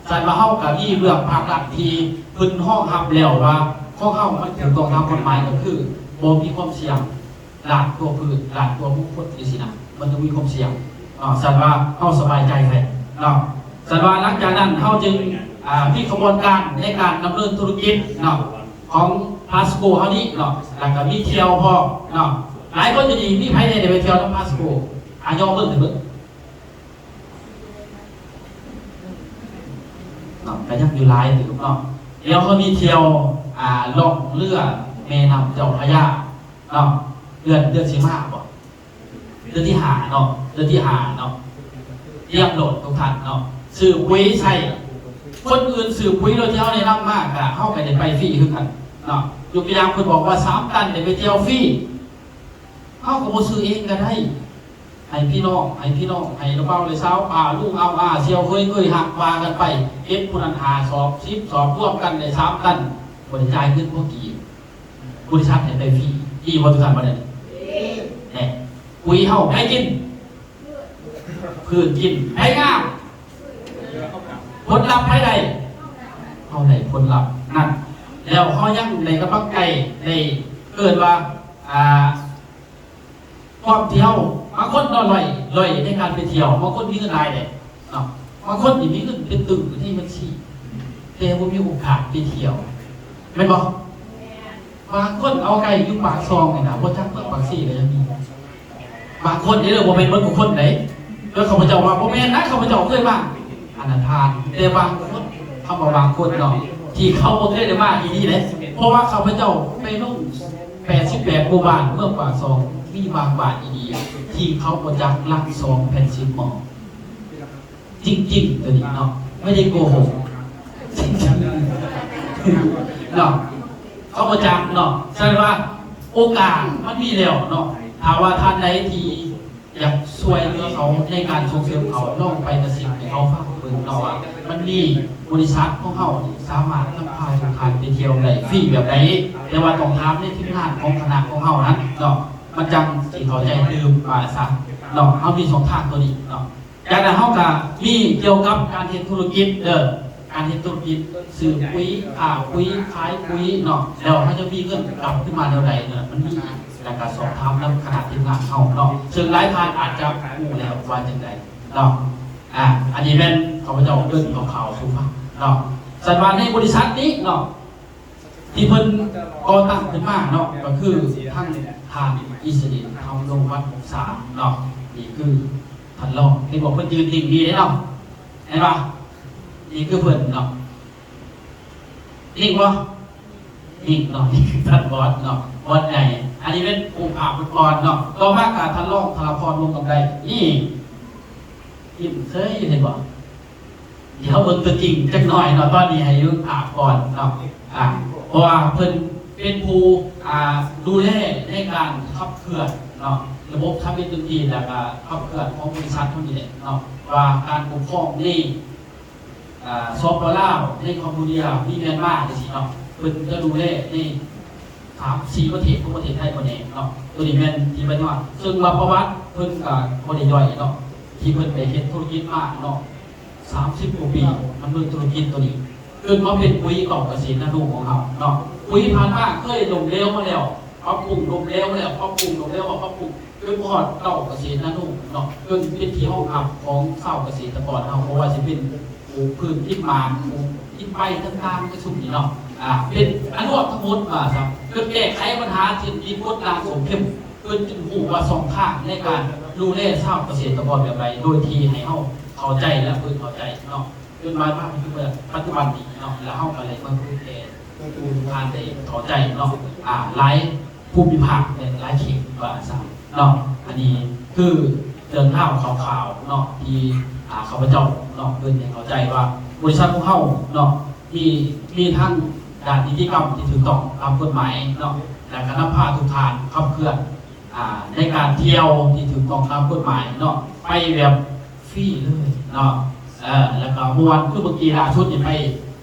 ສັນວ່າເຮົາກໍມີເບື້ອງພາກລັດທີ່ເພິ່ນຮອງຮັບແລ້ວວ່າ ຂອງເຮົາມັນຖືກຕ້ອງຕາມກົດໝາຍ ກໍຄືບໍ່ມີຄວາມສ່ຽງ ລ້ານກວ່າພືດ ລ້ານກວ່າບຸກຄົນ ຈັ່ງຊີ້ນະ ມັນຈະມີຄວາມສ່ຽງເນາະ. ສັນວ່າເຮົາສະບາຍໃຈໄປເນາະ. ສັນວ່າຫຼັງຈາກນັ້ນເຮົາຈຶ່ງ ອ່າ ມີຂະບວນການໃນການດຳເນີນທຸລະກິດເນາະ ຂອງພາສໂກເຮົານີ້ເນາະ ແລ້ວກໍມີທ່ຽວພ້ອມເນາະ. ຫຼາຍຄົນຢູ່ນີ້ ມີໃຜແດ່ໄດ້ໄປທ່ຽວນຳພາສໂກ? ອາ ຍົກມືຂຶ້ນເບິ່ງ. ເນາະ ກໍຍັງຢູ່ຫຼາຍເຕີບເນາະ. ດຽວເຮົາມີທ່ຽວ ອ່າ ລ່ອງເຮືອແມ່ນ້ຳເຈົ້າພະຍາເນາະ ເດືອນ ເດືອນສິບຫ້າບໍ? ເດືອນທີຫ້າເນາະ ເດືອນທີຫ້າເນາະ. ຕຽມໂລດທຸກທ່ານເນາະ ຊື້ປຸຍໃສ່. ຄົນອື່ນຊື້ປຸຍໂລດ ທີ່ເຮົາແນະນຳມາ ກໍເຮົາກໍໄດ້ໄປຟຣີຄືກັນເນາະ. ຍົກຕົວຢ່າງ ເພິ່ນບອກວ່າສາມຕັນ ໄດ້ໄປທ່ຽວຟຣີ ເຮົາກໍບໍ່ຊື້ເອງກໍໄດ້ ໃຫ້ພີ່ນ້ອງ ໃຫ້ພີ່ນ້ອງ ໃຫ້ລະບ່າວລະສາວ ປ້າລຸງອາວອາ ສ່ຽວເຄີຍເຄີຍຮັກ ວ່າກັນໄປ ເກັບຜູ້ນັ້ນຫ້າສອບ ສິບສອບ ລວມກັນໄດ້ສາມຕັນ ບໍ່ໄດ້ຈ່າຍເງິນພໍກີບ ບໍລິສັດໃຫ້ໄປຟຣີ ດີບໍ່ທຸກທ່ານ? ບໍ່ໄດ້ ແນ່ ປຸຍເຮົາໃຜກິນ? ພືດກິນ. ໃຜງາມ? ຜົນລັບໃຜໄດ້? ເຮົາໄດ້ຜົນລັບນັ້ນ ແລ້ວເຮົາຍັງໄດ້ກຳລັງໃຈ ໄດ້ເອີ້ນວ່າ ອ່າ ຄວາມທ່ຽວ ບາງຄົນເນາະ ລອຍ ລອຍໃນການໄປທ່ຽວ ບາງຄົນມີເງິນຫຼາຍເດ້ເນາະ ບາງຄົນນີ້ມີເງິນເປັນຕຶ້ງຢູ່ໃນບັນຊີ ແຕ່ບໍ່ມີໂອກາດໄປທ່ຽວ ແມ່ນບໍ່? ບາງຄົນເອົາໃກ້ຢູ່ປາກຊ່ອງນີ້ນະ ບໍ່ຈັກເມືອງປາກເຊກໍຍັງມີ. ບາງຄົນເດ້ ບໍ່ແມ່ນເບິດທຸກຄົນເດ້ ແຕ່ຂ້າພະເຈົ້າວ່າບໍ່ແມ່ນນະ ຂ້າພະເຈົ້າເຄີຍມາ ອັນນັ້ນຜ່ານ ແຕ່ບາງຄົນ ຄຳວ່າບາງຄົນເນາະ ທີ່ເຂົາບໍ່ເຄີຍໄດ້ມາອີ່ຫຼີເດ້ ເພາະວ່າຂ້າພະເຈົ້າໄປລົງແປດສິບແປດໝູ່ບ້ານເມືອງປາກຊ່ອງ ມີບາງບ້ານອີ່ຫຼີທີ່ເຂົາບໍ່ຈັກຫຼັກສອງແຜ່ນສິບໝໍ້ ຈິງໆ ຕົວນີ້ເນາະ ໄມ່ໄດ້ໂກຫົກ ຈິງໆ ເນາະ ເຂົາບໍ່ຈັກເນາະ. ສະນັ້ນວ່າໂອກາດມັນມີແລ້ວເນາະ ຖ້າວ່າທ່ານໃດທີ່ ຢາກຊ່ວຍເຫຼືອເຂົາໃນການສົ່ງເສີມເຂົາ ລອງໄປກະຊິບໃຫ້ເຂົາຟັງເບິ່ງເນາະວ່າ ມັນມີບໍລິສັດຂອງເຮົານີ້ສາມາດນຳພາທຸກທ່ານໄປທ່ຽວໄດ້ຟຣີແບບໃດ ແຕ່ວ່າຕ້ອງຖາມໃນທີມງານຂອງຄະນະຂອງເຮົານັ້ນເນາະ ມັນຈັ່ງຊິເຂົ້າໃຈຕື່ມວ່າຊະເນາະ. ເຮົາມີຊ່ອງທາງຕົວນີ້ເນາະ. ຈາກນັ້ນເຮົາກະມີກ່ຽວກັບການເຮັດທຸລະກິດເດີ ການເຮັດທຸລະກິດ ຊື້ປຸຍ ຄ້າປຸຍ ຂາຍປຸຍເນາະ ແລ້ວເຮົາຈະມີເງິນກັບຄືນມາແນວໃດເນາະ ມັນມີ ແລ້ວກໍສອບຖາມນຳຄະນະທີມງານເຮົາເນາະ ເຊິ່ງຫຼາຍທ່ານອາດຈະຮູ້ແລ້ວວ່າຈັ່ງໃດເນາະ. ອາ ອັນນີ້ແມ່ນຂ້າພະເຈົ້າເອີ້ນຂ່າວໆສູ່ຟັງເນາະ. ສັນວ່າໃນບໍລິສັດນີ້ເນາະ ທີ່ເພິ່ນກໍ່ຕັ້ງຂຶ້ນມາເນາະ ກໍຄືທາງທ່ານ ອິດສະລິນ ທຳລົງວັດວົງສາເນາະ ນີ້ຄືທ່ານລອງ ເຫັນບໍ່ ເພິ່ນຢືນນິ່ງດີເດ້ເນາະ ເຫັນບໍ່ ນີ້ຄືເພິ່ນເນາະ ນິ່ງບໍ່? ນີ້ເນາະ ນີ້ຄືທ່ານບອດເນາະ ບອດໃຫຍ່ ອັນນີ້ເປັນອົງພະບຸດອ່ອນເນາະ. ຕໍ່ມາກໍທ່ານຮອງ ທະລາພອນ ວົງກຳໄລ ນີ້ ຍິ້ມເຊີຍຢູ່ ເຫັນບໍ່? ດຽວເບິ່ງຕົວຈິງຈັກໜ່ອຍເນາະ ຕອນນີ້ໃຫ້ເບິ່ງພາບກ່ອນເນາະ ອາ ເພາະວ່າເພິ່ນເປັນຜູ້ ອາ ດູແລໃນການຂັບເຄື່ອນເນາະ ລະບົບທຳອິດຕົນທີ່ ແລ້ວກໍຂັບເຄື່ອນຂອງບໍລິສັດເຮົານີ້ແຫຼະເນາະ ວ່າການປົກຄອງນີ້ ອ່າ ສປປ ລາວ ໃນຄຳໂບເດຍ ມີມຽນມາ ຈັ່ງຊີ້ເນາະ ເພິ່ນຈະດູແລໃນສາມສີ່ປະເທດຂອງປະເທດໄທບໍ່ແນ່ເນາະ. ໂຕນີ້ແມ່ນທີ່ໄປທີ່ມາ ເຊິ່ງວ່າປະຫວັດເພິ່ນກະບໍ່ໄດ້ຍ່ອຍເນາະ ທີ່ເພິ່ນໄປເຮັດທຸລະກິດມາເນາະ ສາມສິບກວ່າປີ ດຳເນີນທຸລະກິດໂຕນີ້ ເກີດມາເປັນປຸຍເຂົ້າກະເສດນາໂນຂອງເຮົາເນາະ. ປຸຍຜ່ານມາເຄີຍລົ້ມເຫຼວມາແລ້ວ ປັບປຸງລົ້ມເຫຼວມາແລ້ວ ປັບປຸງລົ້ມເຫຼວມາ ປັບປຸງ ຈົນຮອດເຕົ້າກະເສດນາໂນເນາະ ເຊິ່ງເປັນທີ່ຮອງຮັບຂອງຊາວກະເສດຕະກອນເຮົາ ບໍ່ວ່າຊິເປັນປູກພືດກິນໝາກ ປູກກິນໃບຕ່າງໆ ປະຊຸມນີ້ເນາະ ອ່າ ເປັນອະນຸລັກທັງໝົດວ່າຊະ ເພື່ອແກ້ໄຂບັນຫາເສດຖະກິດກົດດ່າງສົງເຂັມ ເພິ່ນຈຶ່ງຮູ້ວ່າຊ່ອງທາງໃນການດູແລຊາວກະເສດຕະກອນແບບໃດ ໂດຍທີ່ໃຫ້ເຮົາເຂົ້າໃຈ ແລະ ເພິ່ນເຂົ້າໃຈເນາະ ຈົນມາເຖິງປັດຈຸບັນນີ້ເນາະ ແລ້ວເຮົາກໍເລີຍມາເຜີຍແຜ່ ຜູ້ທ່ານໄດ້ເຂົ້າໃຈເນາະ ອ່າ ຫຼາຍພູມິພາກ ແລະ ຫຼາຍເຂດວ່າຊັ້ນເນາະ. ອັນນີ້ຄືເລື່ອງລາວຄ່າວໆເນາະ ທີ່ ອ່າ ຂ້າພະເຈົ້າເນາະ ເອີ້ນໃຫ້ເຂົ້າໃຈວ່າບໍລິສັດຂອງເຮົາເນາະ ມີ ມີທັງດ້ານນິຕິກຳທີ່ຖືກຕ້ອງຕາມກົດໝາຍເນາະ ແລະ ກໍນຳພາທຸກທ່ານຂັບເຄື່ອນ ອ່າ ໃນການທ່ຽວທີ່ຖືກຕ້ອງຕາມກົດໝາຍເນາະ ໄປແບບຟຣີເລີຍເນາະ ເອີ ແລ້ວກໍມ່ວນ ຄືເມື່ອກີ້ລ່າສຸດນີ້ໄປ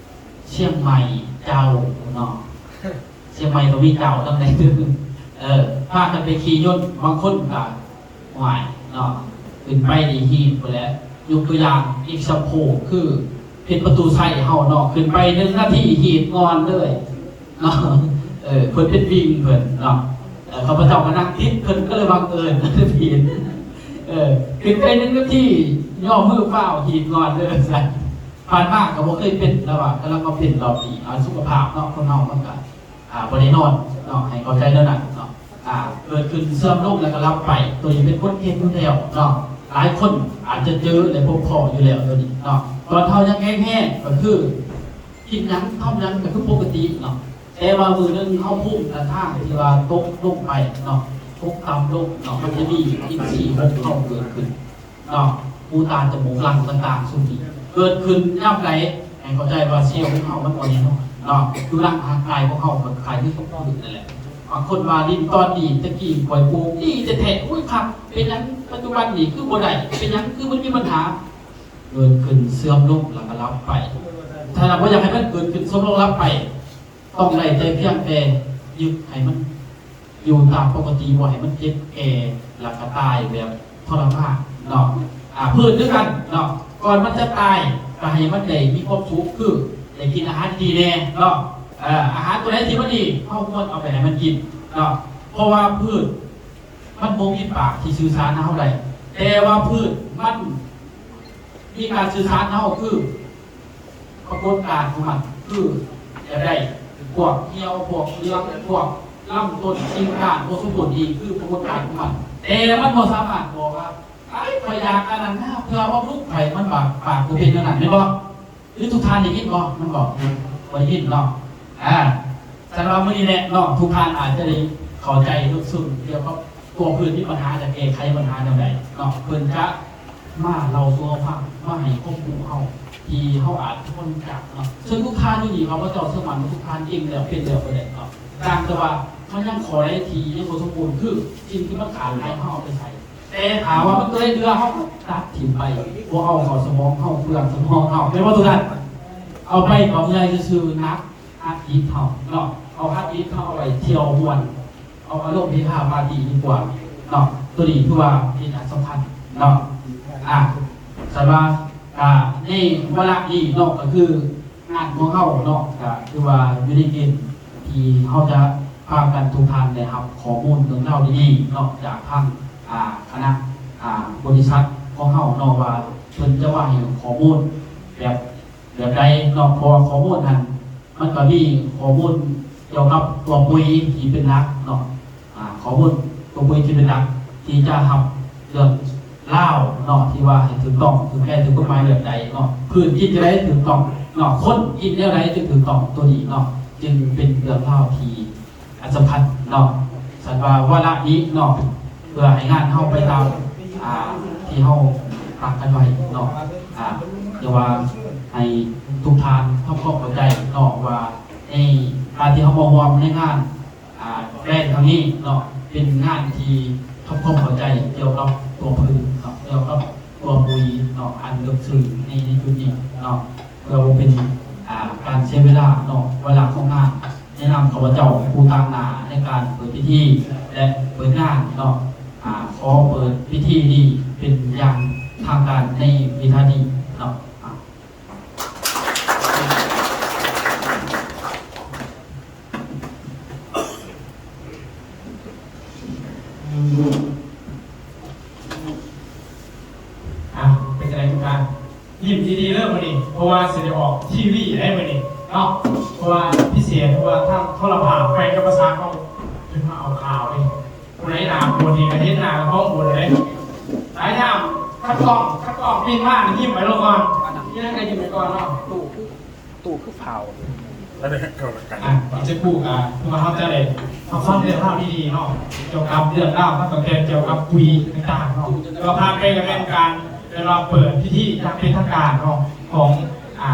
ຊຽງໃໝ່ເຈົ້າເນາະ ຊຽງໃໝ່ກໍມີເຈົ້ານຳໃດ ເອີ ພາກັນໄປຂີ່ຍົນ ບາງຄົນກໍ ຫ້ວຍເນາະ ຂຶ້ນໄປນີ້ຮີດພຸ້ນແຫຼະ. ຍົກຕົວຢ່າງ ເອັກຊາມເພິ້ນ ຄື ເປັນປະຕູໄຊເຮົາເນາະ ຂຶ້ນໄປໜຶ່ງນາທີ ຮີດງ່ອນເລີຍເນາະ. ເອີ ເພິ່ນເປັນວິ່ງເພິ່ນເນາະ ເອີ ຂ້າພະເຈົ້າກໍນັ່ງຕິດເພິ່ນ ກໍເລີຍບັງເອີນເຫັນ ເອີ ຂຶ້ນໄປໜຶ່ງນາທີ ຍໍມືຟ້າວ ຮີດງ່ອນເລີຍວ່າຊັ້ນ. ຜ່ານມາກໍບໍ່ເຄີຍເປັນ ແຕ່ວ່າກຳລັງມາເປັນລອບນີ້ ເອົາສຸຂະພາບເນາະ ຄົນເຮົາມັນກໍ ອ່າ ບໍ່ໄດ້ນອນເນາະ ໃຫ້ເຂົ້າໃຈແນວນັ້ນເນາະ. ອ່າ ເກີດຂຶ້ນເສື່ອມລົງແລ້ວກໍຫຼັບໄປ ໂຕນີ້ເປັນກົດເກນຢູ່ແລ້ວເນາະ ຫຼາຍຄົນອາດຈະເຈີ ແລະ ພົບພໍ້ຢູ່ແລ້ວໂຕນີ້ເນາະ. ຕອນເຮົາຍັງແຂງແຮງກໍຄືກິນຫຍັງ ທຳຫຍັງກໍຄືປົກກະຕິເນາະ ແຕ່ວ່າມື້ໜຶ່ງເຮົາພູມຕ້ານທານທີ່ວ່າຕົກລົງໄປເນາະ ຕົກຕ່ຳລົງເນາະ ມັນຈະມີອິນຊີຂອງເຮົາເກີດຂຶ້ນ ເນາະ ຫູ ຕາ ຈະມູກ ຫຼັງ ຕ່າງໆ ຊຸມນີ້ເກີດຂຶ້ນຍາມໃດ ໃຫ້ເຂົ້າໃຈວ່າເຊວຂອງເຮົາມັນບໍ່ແນ່ນອນເນາະ ຢູ່ຫຼັງຮ່າງກາຍຂອງເຮົາກໍຄ້າຍຄືກັບພືດນັ້ນແຫຼະ. ບາງຄົນວ່າດິນຕອນນີ້ຕະກີ້ຂ້ອຍປູກດີແທ້ໆ ໂອ້ຍ ຄັກ ເປັນຫຍັງປັດຈຸບັນນີ້ຄືບໍ່ໄດ້ ເປັນຫຍັງຄືມັນມີບັນຫາ ເກີດຂຶ້ນເສື່ອມລົງແລ້ວກໍຫຼັບໄປ. ຖ້າບໍ່ຢາກໃຫ້ມັນເກີດຂຶ້ນເສື່ອມລົງຫຼັບໄປ ຕ້ອງໄດ້ແຕ່ພຽງແຕ່ຍຶດໃຫ້ມັນຢູ່ຕາມປົກກະຕິ ບໍ່ໃຫ້ມັນເຈັບແກ່ ແລ້ວກໍຕາຍແບບທໍລະມານເນາະ. ອາ ພືດຄືກັນເນາະ ກ່ອນມັນຈະຕາຍກໍໃຫ້ມັນໄດ້ມີຄວາມສຸກ ຄືໄດ້ກິນອາຫານດີແດ່ເນາະ. ເອີ ອາຫານຕົວໃດທີ່ມັນດີ ເຮົາຄວນເອົາໄປໃຫ້ມັນກິນເນາະ ເພາະວ່າພືດມັນບໍ່ມີປາກທີ່ສື່ສານນຳເຮົາໄດ້ ແຕ່ວ່າພືດມັນມີການສື່ສານນຳເຮົາ ຄື ປາກົດການຂອງມັນຄືຈະໄດ້ພວກຫ່ຽວ ພວກເຫຼືອງ ພວກລຳຕົ້ນ ກິ່ງກ້ານ ບໍ່ສົມບູນ ນີ້ຄືປາກົດການຂອງມັນ ແຕ່ມັນບໍ່ສາມາດບອກວ່າ ໄອ້ ຂ້ອຍຢາກອັນນັ້ນນະ ເພື່ອບຳລຸງຂ້ອຍ ມັນບາກ ປາກບໍ່ເປັນແນວນັ້ນ ແມ່ນບໍ່? ຫຼືທຸກທ່ານໄດ້ຍິນບໍ່? ມັນບອກ ບໍ່ໄດ້ຍິນເນາະ. ອາ ສຳລັບມື້ນີ້ແຫຼະເນາະ ທຸກທ່ານອາດຈະໄດ້ເຂົ້າໃຈເລິກເຊິ່ງກ່ຽວກັບຕົວເພິ່ນມີບັນຫາ ຈະແກ້ໄຂບັນຫາແນວໃດເນາະ ເພິ່ນຈະ ມາເລົ່າສູ່ເຮົາຟັງ ມາໃຫ້ຄວາມຮູ້ເຮົາ ທີ່ເຮົາອາດຈະບໍ່ຮູ້ຈັກເນາະ. ເຊິ່ງທຸກທ່ານຢູ່ນີ້ ຂ້າພະເຈົ້າເຊື່ອໝັ້ນວ່າທຸກທ່ານເກັ່ງແລ້ວ ເປັນແລ້ວ ເບິດແລ້ວເນາະ. ຕ່າງແຕ່ວ່າມັນຍັງຂໍ້ໃດທີ່ຍັງບໍ່ສົມບູນ ຄືສິ່ງທີ່ມັນຂາດຫາຍ ເຮົາເອົາໄປໃສ່. ແຕ່ຖ້າວ່າມັນຕົວໃດເຫຼືອ ເຮົາກໍຕັດຖິ້ມໄປ ບໍ່ເອົາເຂົ້າສະໝອງເຮົາ ເປືອງສະໝອງເຮົາ ແມ່ນບໍ່ທຸກທ່ານ? ເອົາໄປກໍເມື່ອຍຊື່ໆ ໜັກ ຮັດອິດເຮົາເນາະ ເອົາຮັດອິດເຮົາເອົາໄວ້ທ່ຽວມ່ວນ ເອົາອາລົມເຮຮາປາຕີ້ດີກວ່າເນາະ. ໂຕນີ້ຖືວ່າເປັນອັນສຳຄັນເນາະ. ອາ ສຳລັບ ອາ ໃນວາລະນີ້ເນາະ ກໍຄືງານຂອງເຮົາເນາະ ກໍຄືວ່າຢູ່ໃນເກນທີ່ເຮົາຈະພາກັນ ທຸກທ່ານໄດ້ຮັບຂໍ້ມູນເລື່ອງລາວດີໆເນາະ ຈາກທາງ ອາ ຄະນະ ອາ ບໍລິສັດຂອງເຮົາເນາະ ວ່າເພິ່ນຈະມາໃຫ້ຂໍ້ມູນແບບ ແບບໃດເນາະ ເພາະວ່າຂໍ້ມູນຫັ້ນ ມັນກໍມີຂໍ້ມູນກ່ຽວກັບຕົວປຸຍທີ່ເປັນຫຼັກເນາະ ອາ ຂໍ້ມູນຕົວປຸຍທີ່ເປັນຫຼັກ ທີ່ຈະຮັບເລື່ອງລາວເນາະ ທີ່ວ່າໃຫ້ຖືກຕ້ອງ ຖືກແທ້ ຖືກກົດໝາຍແບບໃດເນາະ ພືດກິນຈັ່ງໃດຖືກຕ້ອງເນາະ ຄົນກິນແນວໃດຈຶ່ງຖືກຕ້ອງ ໂຕນີ້ເນາະ ຈຶ່ງເປັນເລື່ອງລາວທີ່ ອັນສຳຄັນເນາະ ສັນວ່າວາລະນີ້ເນາະ ເພື່ອໃຫ້ງານເຮົາໄປຕາມ ອ່າ ທີ່ເຮົາຕັ້ງກັນໄວ້ເນາະ ອ່າ ແຕ່ວ່າໃຫ້ທຸກທ່ານທຳຄວາມເຂົ້າໃຈເນາະ ວ່າໃນການທີ່ເຮົາມາຮ່ວມໃນງານ ອ່າ ແບຣນຄັ້ງນີ້ເນາະ ເປັນງານທີ່ທຳຄວາມເຂົ້າໃຈກ່ຽວກັບຕົວຜຶ່ນເນາະ ກ່ຽວກັບ ຕົວປຸຍເນາະ ອັນເລິກເຊິ່ງໃນ ໃນຈຸດນີ້ເນາະ ເພື່ອບໍ່ເປັນ ອ່າ ການເສຍເວລາເນາະ ເວລາຂອງງານ ໃນນາມຂ້າພະເຈົ້າເປັນຜູ້ຕາງໜ້າໃນການເປີດພິທີ ແລະ ເປີດງານເນາະ ອ່າ ຂໍເປີດພິທີນີ້ເປັນຢ່າງທາງການໃນເວລານີ້ເນາະ ອ່າ. ອ່ະ ເປັນຈັ່ງໃດທຸກທ່ານ? ຍິ້ມດີໆເດີມື້ນີ້ ເພາະວ່າຊິໄດ້ອອກທີວີໄດ໋ມື້ນີ້ເນາະ ເພາະວ່າພິເສດ ເພາະວ່າທາງໂທລະພາບແຂວງຈຳປາສັກເຮົາເພິ່ນມາເອົາຂ່າວເດ້. ຜູ້ໃດໜ້າບຸນນີ້ກໍເຫັນໜ້າຂອງບຸນເດ້. ຫຼາຍຍາມຄັນກ້ອງ ຄັນກ້ອງປິ່ນມານີ້ຍິ້ມໄວ້ໂລດກ່ອນ ມີຫຍັງກໍຍິ້ມໄວ້ກ່ອນເນາະ. ຕູ້ຄື ຕູ້ຄືຟ້າວ ອັນນີ້ກໍແລ້ວກັນ ອ່ະ ອີກຈັກຄູ່ກໍຄືວ່າເຮົາຈະໄດ້ຮັບຟັງເລື່ອງລາວດີໆເນາະ ກ່ຽວກັບເລື່ອງລາວ ມັນກໍແມ່ນກ່ຽວກັບປຸຍຕ່າງໆເນາະ. ແລ້ວກໍຜ່ານໄປກໍແມ່ນການ ແມ່ນວ່າເປີດພິທີຢ່າງເປັນທາງການເນາະ ຂອງ ອ່າ